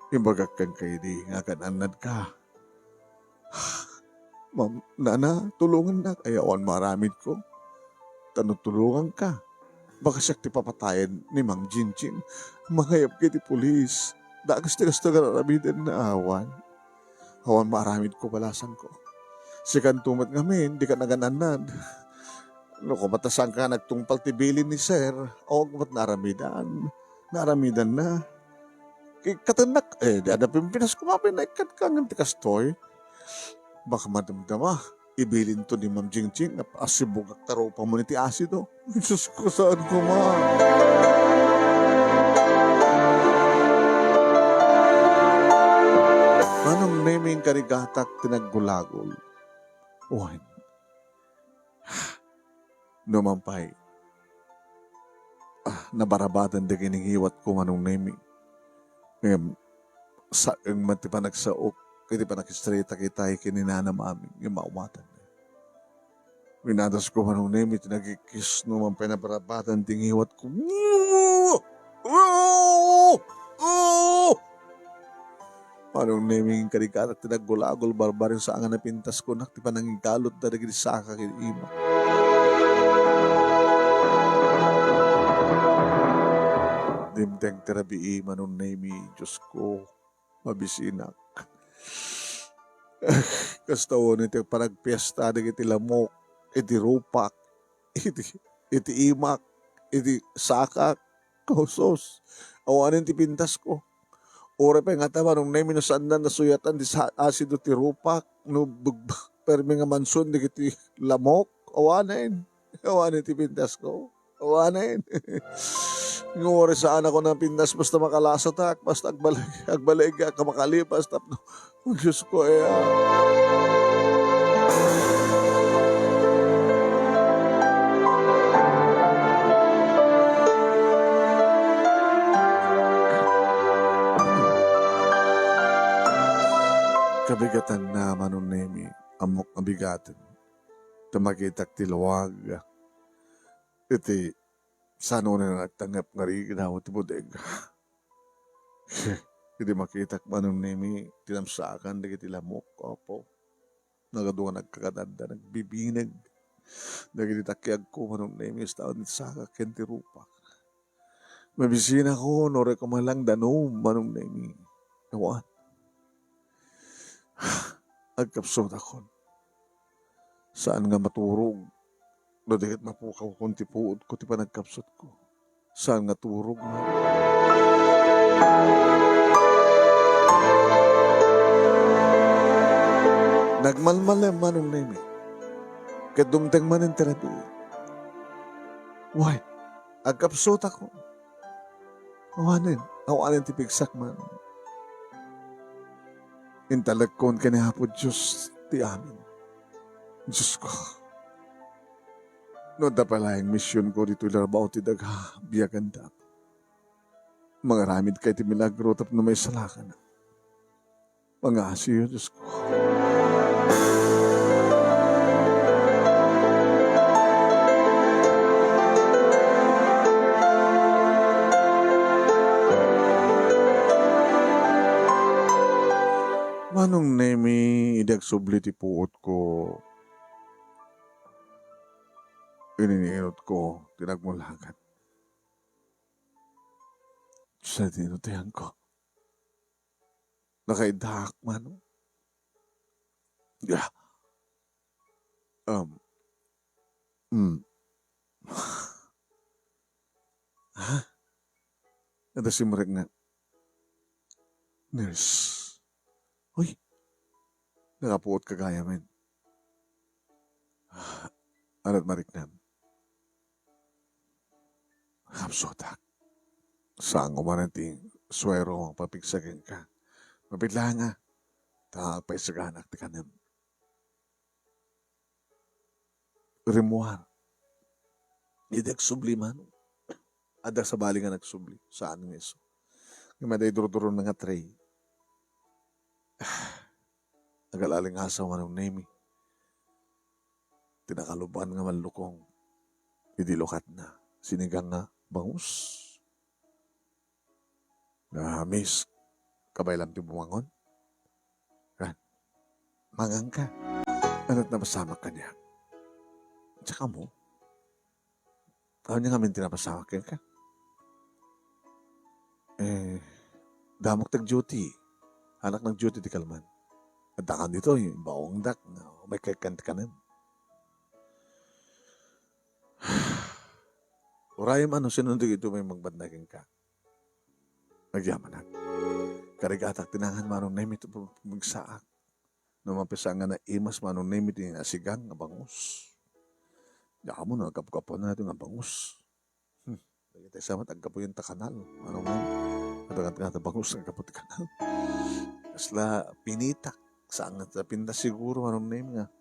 Imbagak kenka idi nga agan-annadka. Ma'am, Nana, tulongannak. Ay, awan maaramidko. Ta no tulonganka, baka siak ti papatayen ni Ma'am Jingjing. Mangayabka iti pulis. Dakes ti kastoy nga ar-aramidenna, awan. Awan maaramidko, balasangko. Sikanto met ngamin, dika agan-annad. No, koma ta saanka nagtungpal ti bilin ni Sir, awan met naaramidan. Naaramidanna. Ikkatennak, eh, di adda pimpinaskuman, naikkatka ngem ti kastoy. Baka madamdama, ibilinto ni Ma'am Jingjing, a, asibugak ta rupa mo ni ti asido. Diyos ko, saan ko man? Manong Nemi, inkarigatak ti naggulagol. Wen, no man pay, ah, nabarabadan dagiti ngiwatko, Manong Nemi. Ngem, saeng man ti panagsaok iti panagistretak itay ken ni Nana Mameng, ngem maawatan. Winadasko, Manong Nemi, ti nagikkis no man pay nabarabadan ti ngiwatko. Manong Nemi, inkarigatak ti naggulagol, barbareng saan nga napintaskunak ti panangigalotda dagiti saka ken imak. Dimteng ti rabii, Manong Nemi, Diyos ko, mabisinak. Kasta wen iti panagpiesta dagiti lamok, iti rupak, iti, iti imak, iti sakak, kausos. Awanen ti pintasko. Uray pay ngata, Manong Nemi, no saanna nasuyatan ti sa-, asido ti rupak, no begbek permi nga mansuan dagiti lamok, awanen. Awanen ti pintasko. Awanen. Ngem uray saanakon a pintas, basta makalasatak, basta agbaleg-, agbalegak a makalipas tapno, oh, Diyos ko, aya. Kabigatanna, Manong Nemi, ammok nga bigaten. Ta makitak ti lawag iti saan unay nga nagtangngep nga rigna ti bodega. Idi makitak, Manong Nemi, ti namsakan dagiti lamok, apo. Nagadu nga nagkakadanda, nagbibineg dagiti takiagko, Manong Nemi, ista ti sakak ken ti rupak. Mabisinakon, uray koma lang danum, Manong Nemi. Awan. Agkapsutakon. Saan nga maturog. No di ket mapukawkon ti puodko ti panagkapsutko. Saan nga turog, Manong. Agmalmalem, Manong Nemi. Ket dumteng manen ti rabii. Wen, agkapsutakon. Awanen, awanen ti pigsak, Manong. Intalekkon ken ni Apo Dios ti amin. Diosko, no adda pay laeng misionko ditoy labaw ti daga, biaganda. Mangaramidka iti milagro tapno maisalakan. Pangaasiyo, Diosko. Manong Nemi, idi agsubli ti puotko, iniinutko ti nagmulagat. Sa di no ti angko. Nakaiddaak, Manong. Yeah. Um. Mm. Ha? Adda simrek nga, "Nurse." Uy, nakapuot ka gayam. Ania ti mariknam? Kapsutak. Saan ko man ti suero nga mangpapigsa kenka. Mapit laeng a, ta agpaisaganak ti kanem. Rimmuar. Idi agsubli, Manong. Adda sabali nga nagsubli. Saan nga isu. Nga madi durdurong nga tray. Agalalingasaw, Manong Nemi. Ti nakaluban nga mallukong idi lukatna, sinigang nga bangus. Ah, miss, kabay laeng ti bumangon. Kan, mangan ka. Ania ti napasamak kaniak? Tsaka mo? Ania ngamin ti napasamak kenka? Eh, damok ti agduty. Anak nagduty ti kalman. Adda kan ditoy, baongdak, no? May kay kan ti kanem. Urayem, ano, sino dagitoy may magbadna kenka? Agyamanak. Karigatak ti nangan, Manong Nemi, ti pagsaak. No mapisa nga naimas, Manong Nemi, ti asigang nga bangus. Diak ammo no aggapu-gapuan daytoy nga bangus. Hmm. Dagiti sa met aggapuyen ta kanal, Manong Nemi. Adda nga bangus nga aggapu ti kanal. Kasla pinitak. Saan nga ta pintas siguro, Manong Nemi, nga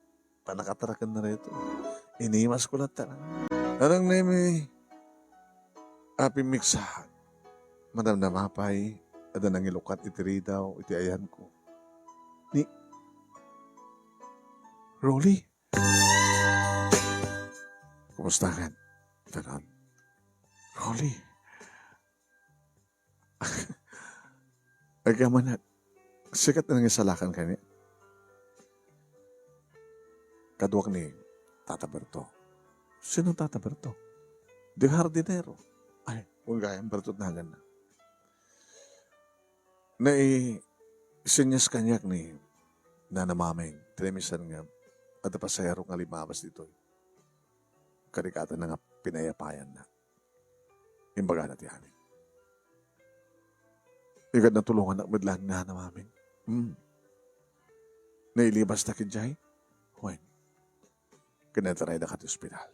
panakataraken na daytoy. Inimasko latta. Manong Nemi, a pimmigsaak. Madamdama pay, adda nangilukat iti ridaw, iti ayanko. Ni Rolly. Kumusta kan? Tanan. Rolly. Agyamanak, sika ti nangisalakan kaniak. Kaduak ni Tata Berto. Sino Tata Berto? Di hardinero. Ay, wen gayam Berto ti naganna. Naisenyas kaniak ni Nana Maming, ti naimisan nga adda pasahero nga limmabas ditoy. Karigatanna nga pinayapayanna. Imbagana ti amin. Ikat natulongannak met laeng ni Nana Maming. Hmm. Nailibasta idiay? Wen. Kinataraydaka ti ospital.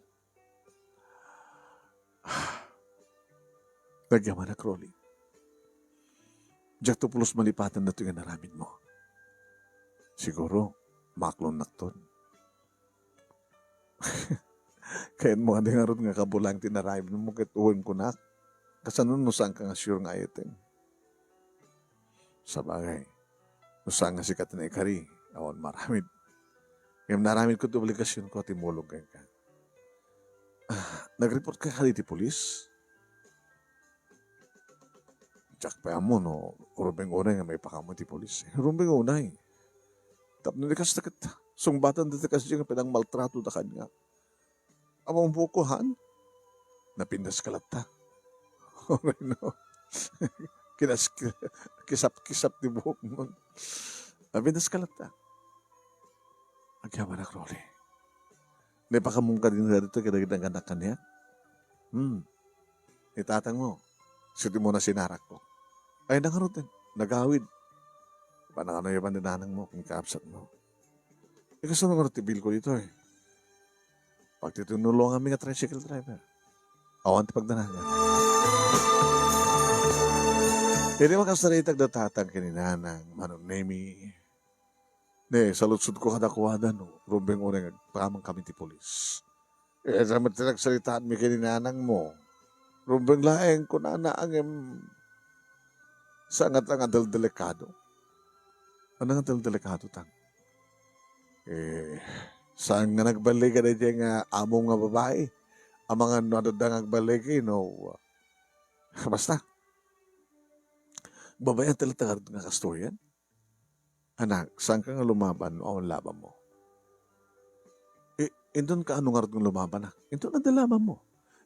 Nagyamanak, Rolly. Diakto pulos malipatan daytoy nga inaramidmo. Siguro, maklonnakton. Kayatmo nga di ngarud nga kabulang ti inaramidmo ket uwem kunak. Kasano no saanka nga sure nga ayatem? Sabagay, no saan nga sika ti naikari, awan maaramid. Ngem naaramidko ti obligasionko a timmulong kenka. Ah, nag-report ka kadi ti pulis? Diak pay ammo no rumbeng unay nga maipakammo ti pulis. Rumbeng unay. Tapno di kasta ket sungbatan dayta kasdiay nga panangmaltratoda kaniak. Awan buko, han? Napintas ka latta. Uray no. Kinas-, kisap-kisap ti buokmo. Napintas ka latta. Agyamanak, Rolly. Naipakammom kadi daytoy kadagiti nanganak kaniak? Hmm. Ni tatangmo, siudmo na sinarakko. Ay, nangaruden, nagawid. Pananganuyaban ni nanangmo ken kaabsatmo. Ikasano nga ti bilko ditoy? Pagtitinulonganmi nga tricycle driver. Awan ti pagdanagan. Idi makasaritak da tatang ken ni nanang, Manong Nemi, ne, saludsodko kadakuada no rumbeng unay nga agpaman kami ti pulis. Eh, sa met ti nagsaritaanmi ken ni nanangmo. Rumbeng laeng kunana, ngem saan nga ta nga deldelikado. Ano nga deldelikado, tang? Eh, saan nga nagballiga daydiay nga amo nga babai? Amangan no adda nga agballiga, no? Basta, babayan talaga nga kastoryan. Anak, saan ka nga lumaban no awan labanmo? I-, inton ka ano ngarud nga lumaban, ah? Inton adda labanmo.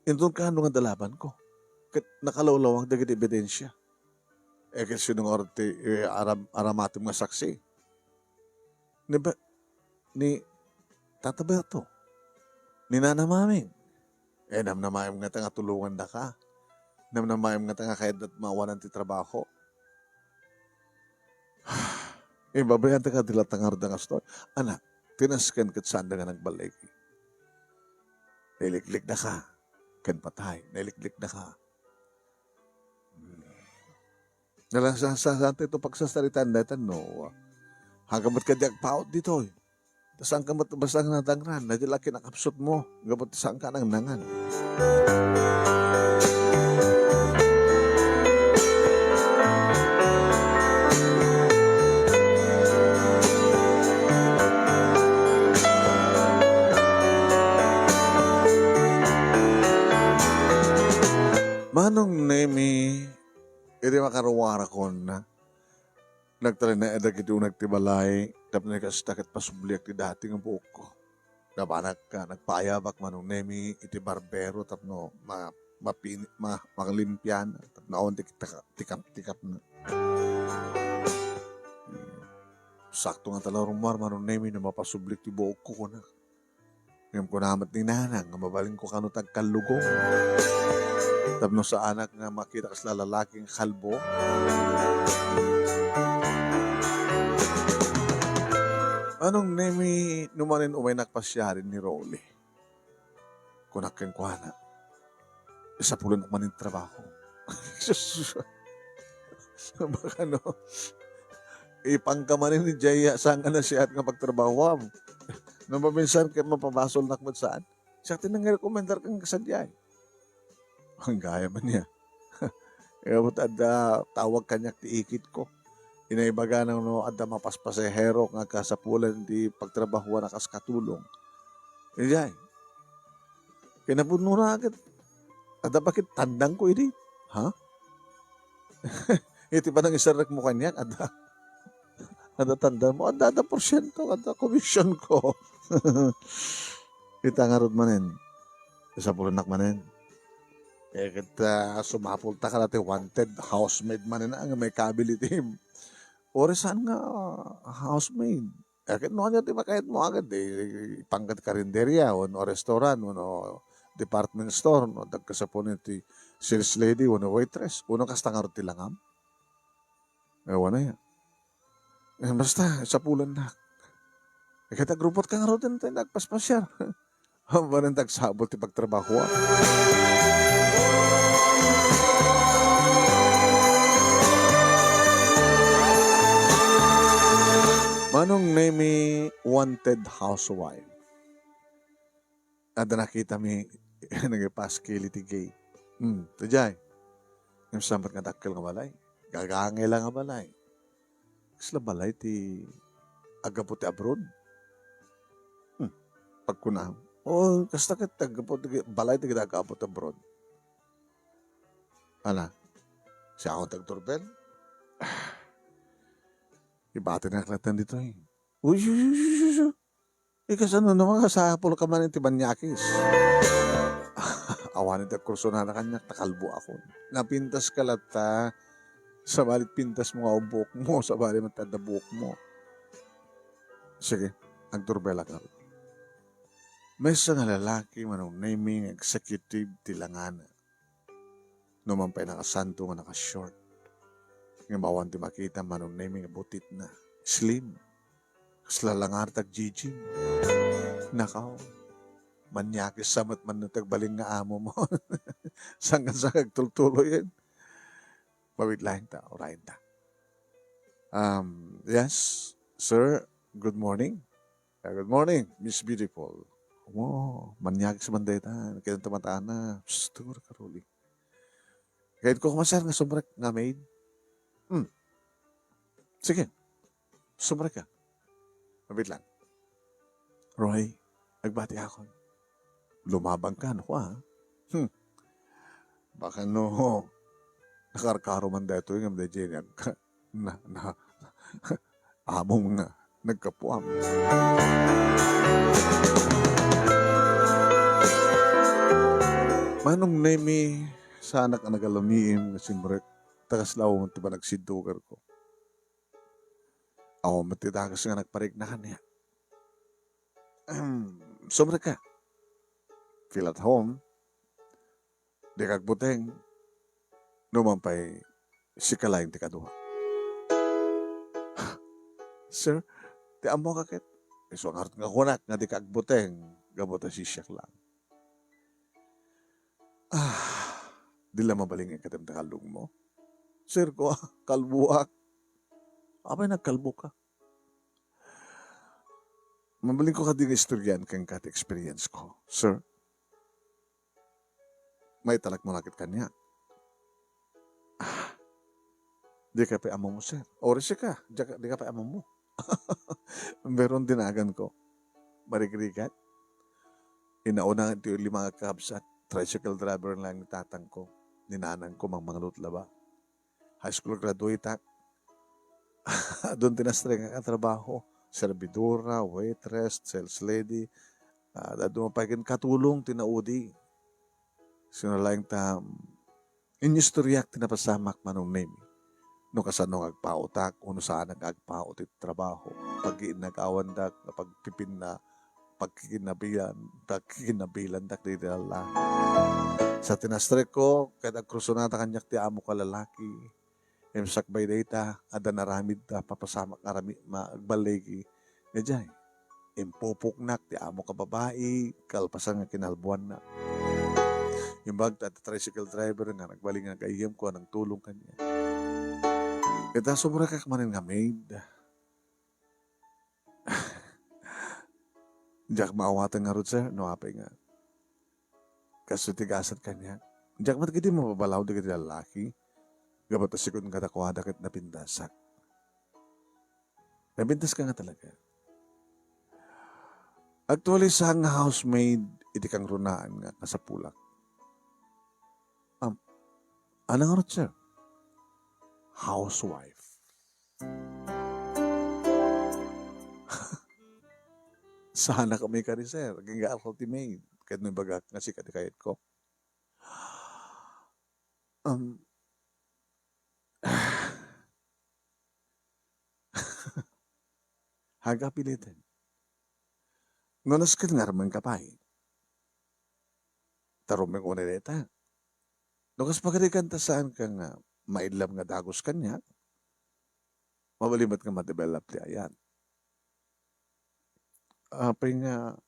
Inton ka ano nga adda labanko. Ket nakalawlawag dagiti ebidensya. Eh, ket sino ngarud ti, eh, aram-, aramatem nga saksi? Ni ba-, ni Tata Berto, ni Nana Maming. Eh, namnamaem ngata nga tulongandaka. Namnamaem ngata nga kayatda mawanan ti trabaho. Ibabayanta ka ti latta nga arda nga story. Anak, tinasken ket sanda nga nagbaligi. Nailiklikdaka ken patay. Nailiklikdaka. Hmm. Nalasasasaanto ito pagsasaritaan daytan, no? Hanggang ba't ka di agpaut ditoy? Ta saan ka met basta nga nadangran, na di la kinakapsut mo, gapu ta saan ka nangnangan. Manong Nemi, iti makaruarakon, nagtalinaed dagiti uneg ti balay, tapno kasta ket pasubliak ti dati nga buokko. Nabanagka, nagpaayabak Manong Nemi iti barbero tapno ma-, mapini-, ma-, malimpian, tapno awan ti tikap-, tikap-tikapna. Sakto nga ta la rummuar Manong Nemi no mapasublik ti buokko, kunak. Ngem kuna met ni Nanang nga mabalinko kano ti agkallugong. Tapno saanak nga makita kasla lalaki nga kalbo. Manong Nemi, no manen umaynak pasiaren ni Rolly. Kunak kenkuana, "Isapulennak manen trabaho." Sus, baka no, ipanka manen ni Jaya, saan nga nasiat nga pagtrabahoam? No maminsan ket mapabasolnak met saan. Siak ti nangrekomendar ken kasadiay. Ang gaya man niya. Kaya ba't adda tawag kaniak ti ikit ko? Inaibagana no adda mapaspasahero nga kasapulan ti pagtrabahoan a kas katulong. Idiay. Kinapudnona ket adda pa ket tandang ko idi. Ha? Iti panangisarrek mo kaniak, adda, adda tandang mo, adda, adda porsiento, adda komisyon ko. Ita ngarud manen. Isapulennak manen. Eh, ket, ah, sumapulta kada ti wanted housemaid manen nga may kabilitim. Ore saan nga, ah, housemaid? Eh, ket no ania ti makayatmo agad, eh, ipangka ti karinderya, wenno restaurant, wenno department store, no, dagkasapunen ti sales lady, wenno waitress, wenno kasta ngarud ti langam. Eh, wen aya. Eh, basta, sapulennak. Eh, ket agrupot ka ngaruden, ta nagpaspasiar. Manen ti agsabol ti pagtrabahoan. Manong Nemi, wanted housewife. Adda nakitami, nangipaskil iti gate. Hmm, sadiay. Ngem saan met nga dakkel nga balay? Gagangay la nga balay. Kasla balay ti aggapu ti abroad? Hmm. Pagkuna, "O, kasta ket aggapu ti balay ti aggapu ti abroad." Ala, siak ti agdurbel? Ibatinak latta ditoy. Uy, uy, uy, uy, uy, uy. Ikasano no, masapulka man iti banyakis. Awan iti agkursunana kaniak, ta kalboakon. Napintaska latta, sabali pintasmo nga buokmo, sabali met adda buokmo. Sige, agdurbelak ngarud. Maysa nga lalaki, Manong Nemi, nga executive ti langana. Numan pay nakasanto nga naka-short. Ngem awan ti makita, Manong Nemi, nga butitna. Slim. Kasla la ngarud ti agjijim. Nakaw, manyakis sa met man no ti agbalin nga amo mo. Saan nga sa agtultuloyen? Mawid laeng ta, urayen ta. Um, yes, sir, good morning. Ah, good morning, Miss Beautiful. Mo, manyakis man dayta, kaya ta matana. Psst, tungod ka, Rolly. Kaya ko kumasar nga sumrek nga maid. Hmm. Sige. Sumrek ka. Mabit lang. Roy, agbati akon. Lumabang ka, no, ha? Hmm. Baka no, nakarkaro man daytoy nga madaydiay nga agka-, na, na, amom nga nagkapuam. Manong Nemi, saanak a nagalamiim nga simrek, ta kasla awan ti panagsiddugar ko. Awan met ti dakes nga nagparikna kaniak. Sumrek ka. Feel at home. Dika agbuteng. Numan pay, sika laeng ti kadua. Sir, ti ammok a ket? Isu ngarud nga kunak nga dika agbuteng, gapu ta siak lang. Ah, di la mabalin nga ikkatem ta kallongmo? Sir ko, ah, kalbuak. Apay nagkalbo ka? Mabalin ko kadi nga istoryaen kenka ti experience ko, sir. Maitalek mo la ket kaniak. Ah, di ka pay ammomo, sir. Ori sika, di ka, di ka pay ammomo. Pero dinagan ko. Marigrigat. Inauna ti lima nga kakabsat, tricycle driver lang ni tatang ko. Ni nanang ko, mangmanglot laba. High school graduate ak. Adun ti nastrengak a trabaho. Servidora, waitress, sales lady. Ah, adun pay ken katulong ti naudi. Sino laeng ta, inistoryak ti napasamak, Manong Nemi. No kasano nga agpaotak, ono saanak nga agpaot iti trabaho. Pagkiinnagawandak, pagpipinna, pagkikinabilan, pagkikinabilandak dagiti lallaki. Sa tinastrek ko, ket agkursunada kaniak ti amok a lalaki. Ngem sakbay dayta, adda naramid ta papasamak nga rami-, ma-, agballigi. Idiay, impupoknak ti amok a babai, kalpasan nga kinalbuanna. Imbag ta adda tricycle driver nga nagbalin nga nagayyemko a nagtulong kaniak. Ita, sumrekak manen nga maid. Diak maawatan ngarud, sir, no apay nga kastoy ti gasat kaniak. Diak met ketdi mapabalaw dagiti lallaki. Gapu ta sika kadakuada ket napintasak. Napintaska nga talaga. Actually, saan nga housemaid iti kangrunaan nga kasapulak? Am, ano ngarud, sir? Housewife. Saanak a maikari, sir. Agingga ako ti maid. Ket no ibagak nga sika ti kayatko. Um, agapiliten. No nasken nga armenka pay. Tarumeng unay dayta. No kas pagarigan ta saanka nga maillam nga dagus kaniak, mabalin met nga ma-develop ti ayat. Apay nga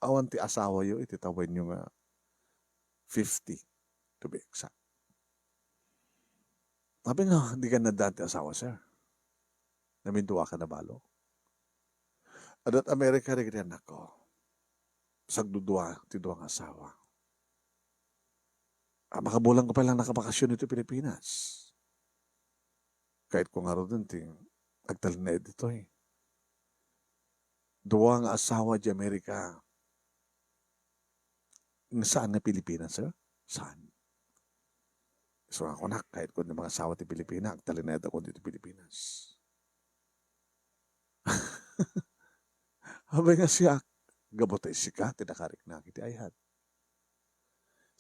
awan ti asawayo iti tawenyo nga fifty, to be exact. Apay nga di ka nadda ti asawa, sir? Namindua ka na balo? Adda Amerika dagiti annakko. Sagdudua ti dua nga asawa. Ah, makabulan ko pay lang nakabakasyon iti Pilipinas. Kayatko ngaruden ti agtalinaed ditoy. Dua nga asawa di Amerika. Nga saan nga Pilipinas, sir? Saan? So, ako nak, kayatko nga mangasawa ti Pilipina, agtalinaedko ditoy Pilipinas. Apay nga siak, gapu ta sika ti nakariknak iti ayat.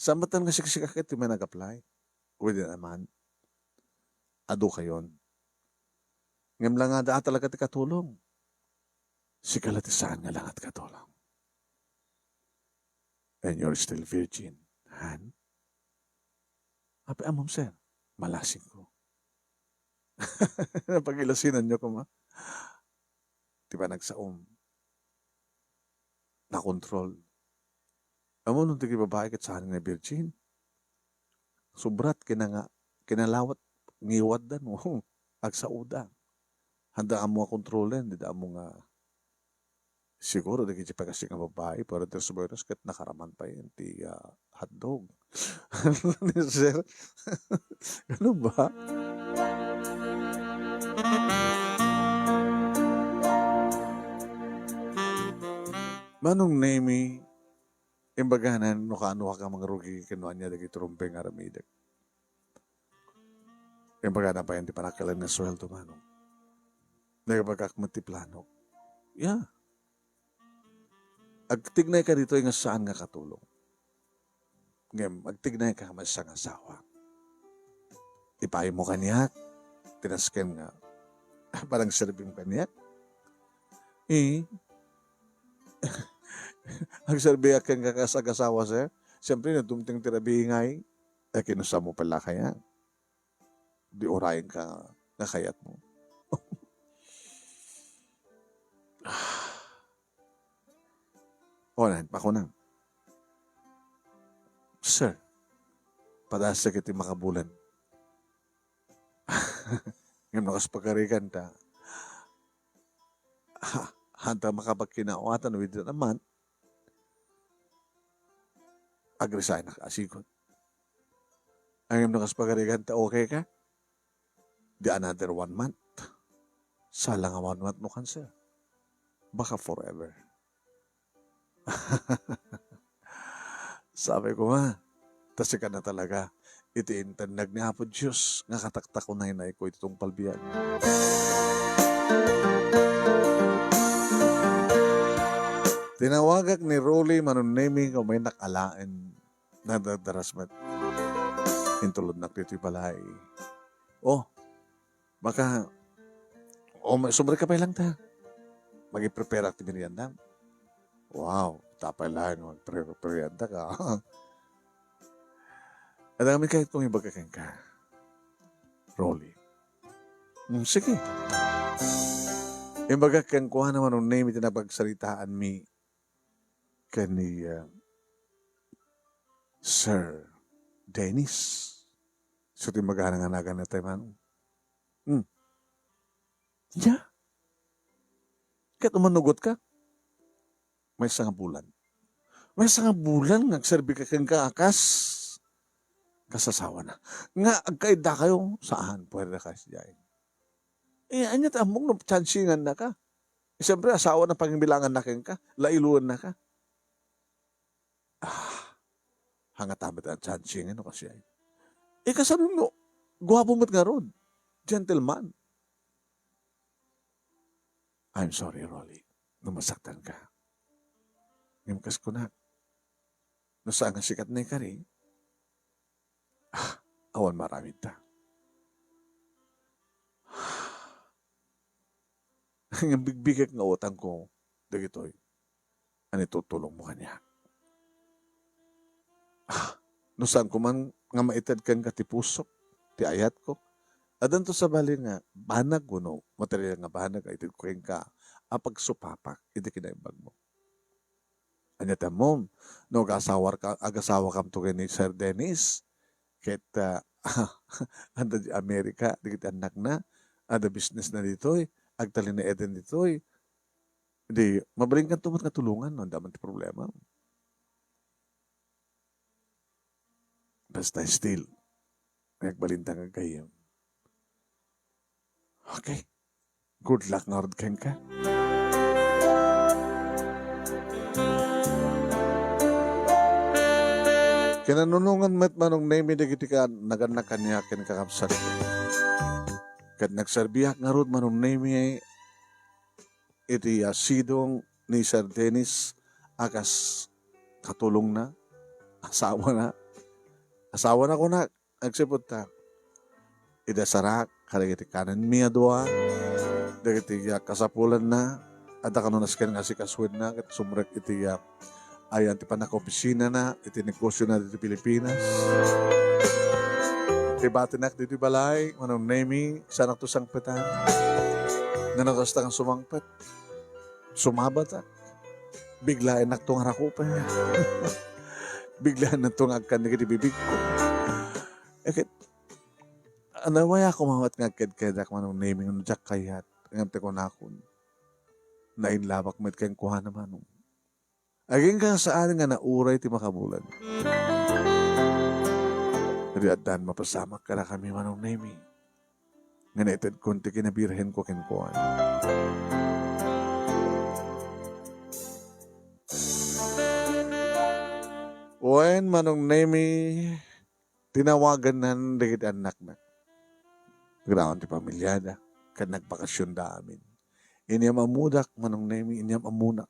Saan met nga siksika ket ti may nag-apply within a month. Adu kayon. Ngem langada a talaga ti katulong. Sika la ti saan nga langad katulong. And you're still virgin, han? Apay ammom, sir? Malasing ko. Napagilasinan niyo koma. ti panagsaom. Nakontrol. Ammom no dagiti babai ket saan nga virgin. Sobrat kinanga-, kinalawat ngiwatda no agsaoda. Haanda ammo nga kontrolen, dida ammo nga siguro dagiti pakasdi nga babai, pero there's bonus ket nakaraman pay ti, ah, hotdog. Ni sir. Ano ba? Manong Nemi, imbaganan no kaano ka mangrugi ken no ania dagiti rumbeng nga aramidek. Imbagana pay ti panagkalain nga sueldo, manong. Naibagak met ti plano. Yeah. Agtignay ka ditoy nga saan nga katulong. Ngem, agtignay ka maysa nga asawa. Ipaaymo kaniak, tinasken nga, panagserbim kaniak. Eh, agserbiak kenka kas agasawa, sir. Siyempre, nadumteng ti rabii ngay. Eh, kinusamo pala kaya. Di urayen ka nga kayat mo. O, na, ako na. Sir, padasek iti makabulan. Ngem no kas pagarigan ta, ha, hanta makapagkinaawatan within a month, agresign ka, asigod. Ngem no kas pagarigan ta okay ka, di another one month. Sala nga one month no cancel. Baka forever. Sabi ko nga, ta sika na talaga, iti intendek ni Apo Dios nga kataktakunaynayko iti tungpal biag. Tinawagak ni Rolly Manong Nemi nga umaynak alaen, nadardaras met. Intulodnak ditoy balay. Oh, baka, oh, ma-, sumrek ka pay lang ta. Magi-prepare ak ti merienda. Wow, tapay lang, magpre-, merienda ka. Adda kami kahit kung ibaga kenka, Rolly. Mm, sige. Imbagak kenkuana, Manong Nemi, ti napagsaritaanmi ken ni, ah, Sir Dennis. So, ti magana nga nagan na tayo, Manong. Hmm. Nia? Ket umanugot ka? Maysa nga bulan. Maysa nga bulan nga agserbi ka kenka a kas, kas asawana. Nga agkaiddakayo, saan, puwerte ka sadiay. Eh, ania ti ammok no chancingan na ka? Eh, siyempre, asawa na pangimbilangan na kenka, lailuan na ka. Ah, hangata met a chancingan no kasiay. Eh, kasano no, guapo met ngarud. Gentleman. I'm sorry, Rolly, no masaktan ka. Ngem kas kunak, no saan nga sikat na ikari, ah, awan maaramid ta. Ngem bigbigek nga utangko dagitoy. Ani tutulongmo kaniak? Ah, no saanko man nga maited kenka ti pusok, ti ayatko, addanto sabali nga banag wenno material nga banag a itedko kenka a pagsupapak iti kinaimbagmo. Ania ti ammom, no agasawar ka, agasawakamto ken ni Sir Dennis, ket, ah, adda di Amerika dagiti annakna, adda business na ditoy, agtalinaeden ditoy, Di, mabalinkanto met nga tulongan no adda man ti problema. Basta still, agbalinta nga gayyem. Okay. Good luck ngarud kenka. Kinanunongan met Manong Nemi dagiti ka-, nagannak kaniak ken kakabsat. Ket nagserbiak ngarud Manong Nemi iti, ah, sidong ni Sir Dennis a kas katulongna, asawana. Asawana kunak, agsipud ta. Idasarak kadagiti kanenmi a dua, dagiti, ah, kasapulanna, adda kano nasken nga asikasuenna, ket sumrek iti, ah, ayan ti panakaopisinana iti negosiona ditoy Pilipinas. Ibatinak ditoy balay, Manong Nemi, saanakto sangpetan. Ngano kasta nga sumangpet? sumabatak. Biglaennakto nga rakupen. Biglaennakto nga agkan dagiti bibigko. E ket, ania, way a kumamat nga agkedkedak, Manong Nemi, no diak kayat, ngem ti kunakon, nainlabak met kenkuana, Manong. Agingga saan nga nauray ti makabulan. Idi addan mapasamak kadakami, Manong Nemi, nga naitedkon ti kinabirhenko kenkuana. Wen, Manong Nemi, tinawagannan dagiti annakna. Agrawan ti pamiliada, ket nagbakasionda amin. Inyam-ammodak, Manong Nemi, inyam-ammonak.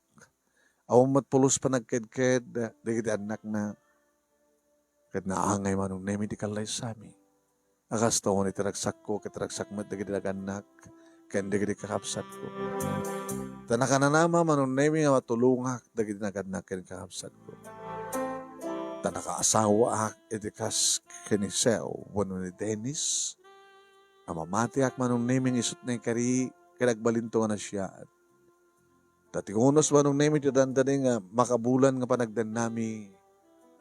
Awan met pulos panagkedked dagiti annakna. Ket naangay, Manong Nemi, ti kallaysami. A kasta unay ti ragsakko, ket ragsak met dagiti nagannak ken dagiti kakabsatko. Ta nakananama, Manong Nemi, nga matulongak dagiti nagannak ken kakabsatko. Ta nakaasawaak iti kas ken ni Seo wenno ni Dennis a mamatiak, Manong Nemi, nga isut' naikari ket agbalinto nga nasiaat. Ta ti unos, Manong Nemi, ti dandani nga makabulan nga panagdannami,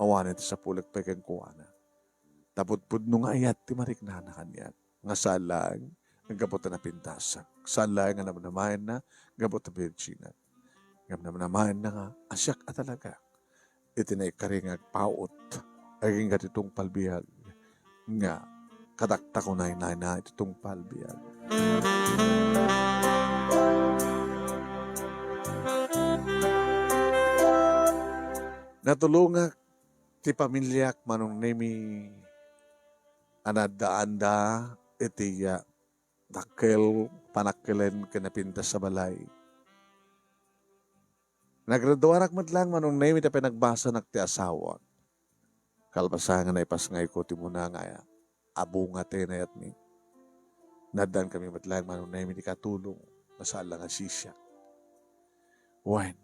awanen ti sapulek pay kenkuana. Ta pudpudno nga ayat ti mariknana kaniak, nga saan laeng gapu ta napintasak, saan laeng nga namnamaenna gapu ta birjinak. Ngem namnamaenna nga a siak a talaga iti naikari nga agpaut agingga ti tungpal biag nga kadakta ko naynayna iti tungpal biag. Natulongak ti pamiliak, Manong Nemi, a naaddaanda iti, ah, dakkel, panakkelen ken napintas a balay. Naggraduarak met laeng, Manong Nemi, ta pinagbasanak ti asawak. Kalpasan nga naipasngayko ti umuna nga a bunga ti inayatmi. Naaddankami met laeng, Manong Nemi, ti katulong, nga saan la nga sisiak. Wen,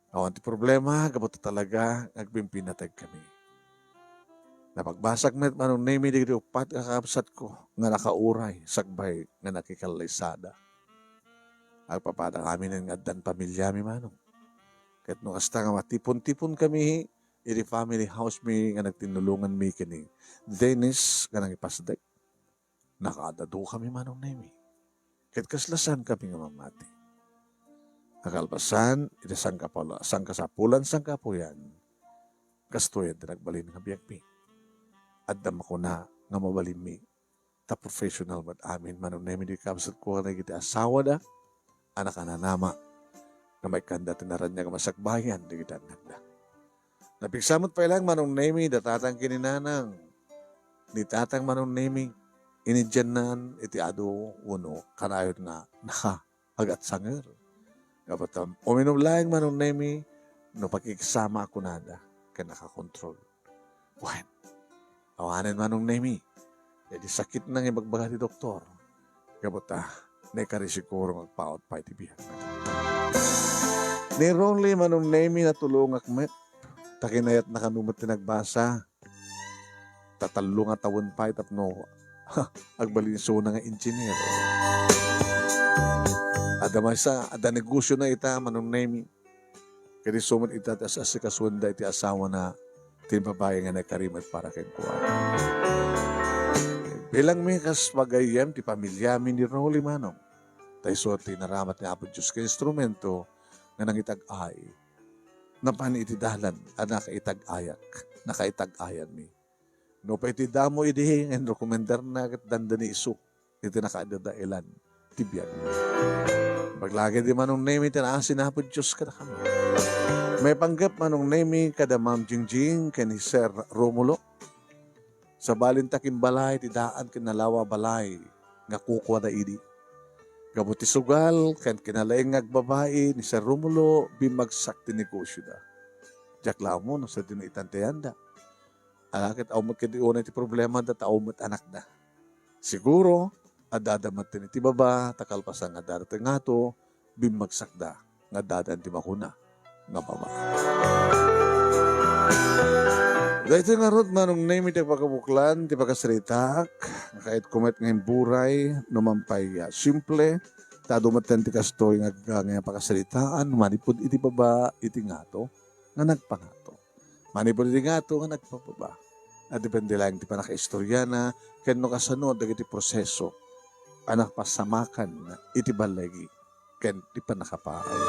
awan ti problema, gapu ta talaga nga agpimpinategkami. Napagbasak met, Manong Nemi, dagiti uppat nga kakabsatko nga nakauray sakbay nga nakikallaysada. Agpapadakami nga addan pamiliami, Manong. Ket no kasta nga matipon-tiponkami iti family house mi nga nagtinnulonganmi ken ni Dennis nga nangipasdek, nakaadadokami, Manong Nemi. Ket kasla saankami nga mamati. Nakalpasan iti sangkapula-, sangkasapulan, sangkapuyan, kastoyen ti nagbalin nga biagmi. Adda makuna nga mabalinmi ta professional met amin, Manong Nemi, dagiti kabsatko ken dagiti asawada a nakananama nga maikkanda ti naraniag a masakbayan dagiti annakda. Napigsa met pay laeng, Manong Nemi, da tatang ken ni nanang. Ni tatang, Manong Nemi, inidiannan iti adu wenno kanayon nga naka agatsanger. Gapu ta uminum laeng, Manong Nemi, no pakiksama a kunada ken nakakontrol. Wen, awanen, Manong Nemi, iti sakitna nga ibagbaga ti doktor. Gapu ta naikari siguro nga agpaut pay ti biag. Ni Ronly, Manong Nemi, natulongak met. Ta kinayatna kano met ti nagbasa. Ta tallo nga tawen pay tapno agbalinsona nga engineer. Adda maysa, adda negosiona ita, Manong Nemi. Ket isu met ita ti as-asikasuenda iti asawana ti babai nga naikari met para kenkuana. Bilangmi kas pagayyem ti pamiliami ni Rolly, Manong. Ta isu ti inaramat ni Apo Dios nga instrumento nga nangitag-ay. Napan iti dalan a nakaitag-ayak, nakaitag-ayanmi. Nupay ti damo idi nga inrekomendarna ket dandani isu iti nakaadadaelan ti biagmi. Ibaga laeng idi, Manong Nemi, ti naasi ni Apo Dios kadakami. Maipanggep, Manong Nemi, kada Ma'am Jingjing ken ni Sir Romulo. Sabalin ta kimbalay ti daan ken nalawa a balay nga kukuada idi. Gapu ti sugal ken kinalaing nga agbabai ni Sir Romulo, bimmagsak ti negosioda. Diak la ammo no sadino itantayanda. Ala ket awan met ketdi unay ti problemada ta awan met anakda. Siguro, addada met iti baba, ta kalpasan nga addada ti ngato, bimmagsakda nga addadan ti makuna nga baba. Daytoy ngarud, Manong Nemi, ti pagkabuklan ti pakasaritaak. Kayatko met nga imburay, no man pay, ah, simple, Ta adu met ti kastoy nga, nga pakasaritaan, manipud iti baba, iti ngato, nga nagpangato. Manipud iti ngato, nga nagpababa. A depende laeng ti pannakaistoriana, ken no kasano dagiti proseso a napasamakan iti balligi ken ti pannakapaay.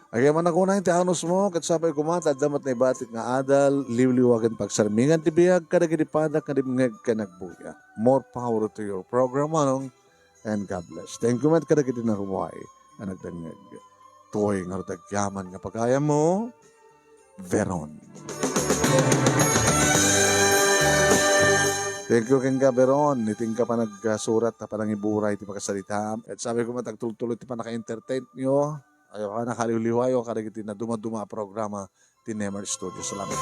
Agyaman a kunam ti anusmo, ket sapay koma, ta adda met naibatik nga adal, liwliwa ken pagsarmingan ti biag kadagiti padak nga dimngeg ken agbuya. More power to your program, Manong, and God bless. Thank you met kadagiti narummuar a nagdengngeg. Toy nga rutagyaman nga pagayammo, Veron. Thank you kenka, Veron. Iti inka panagsurat a panangiburay iti pakasarita. Ket sapay koma, agtultuloy ti pannaka-entertain yo. Ayo ka nakaliwliwayo kadagiti nadumaduma a programa ti Nemer Studio. Salamat.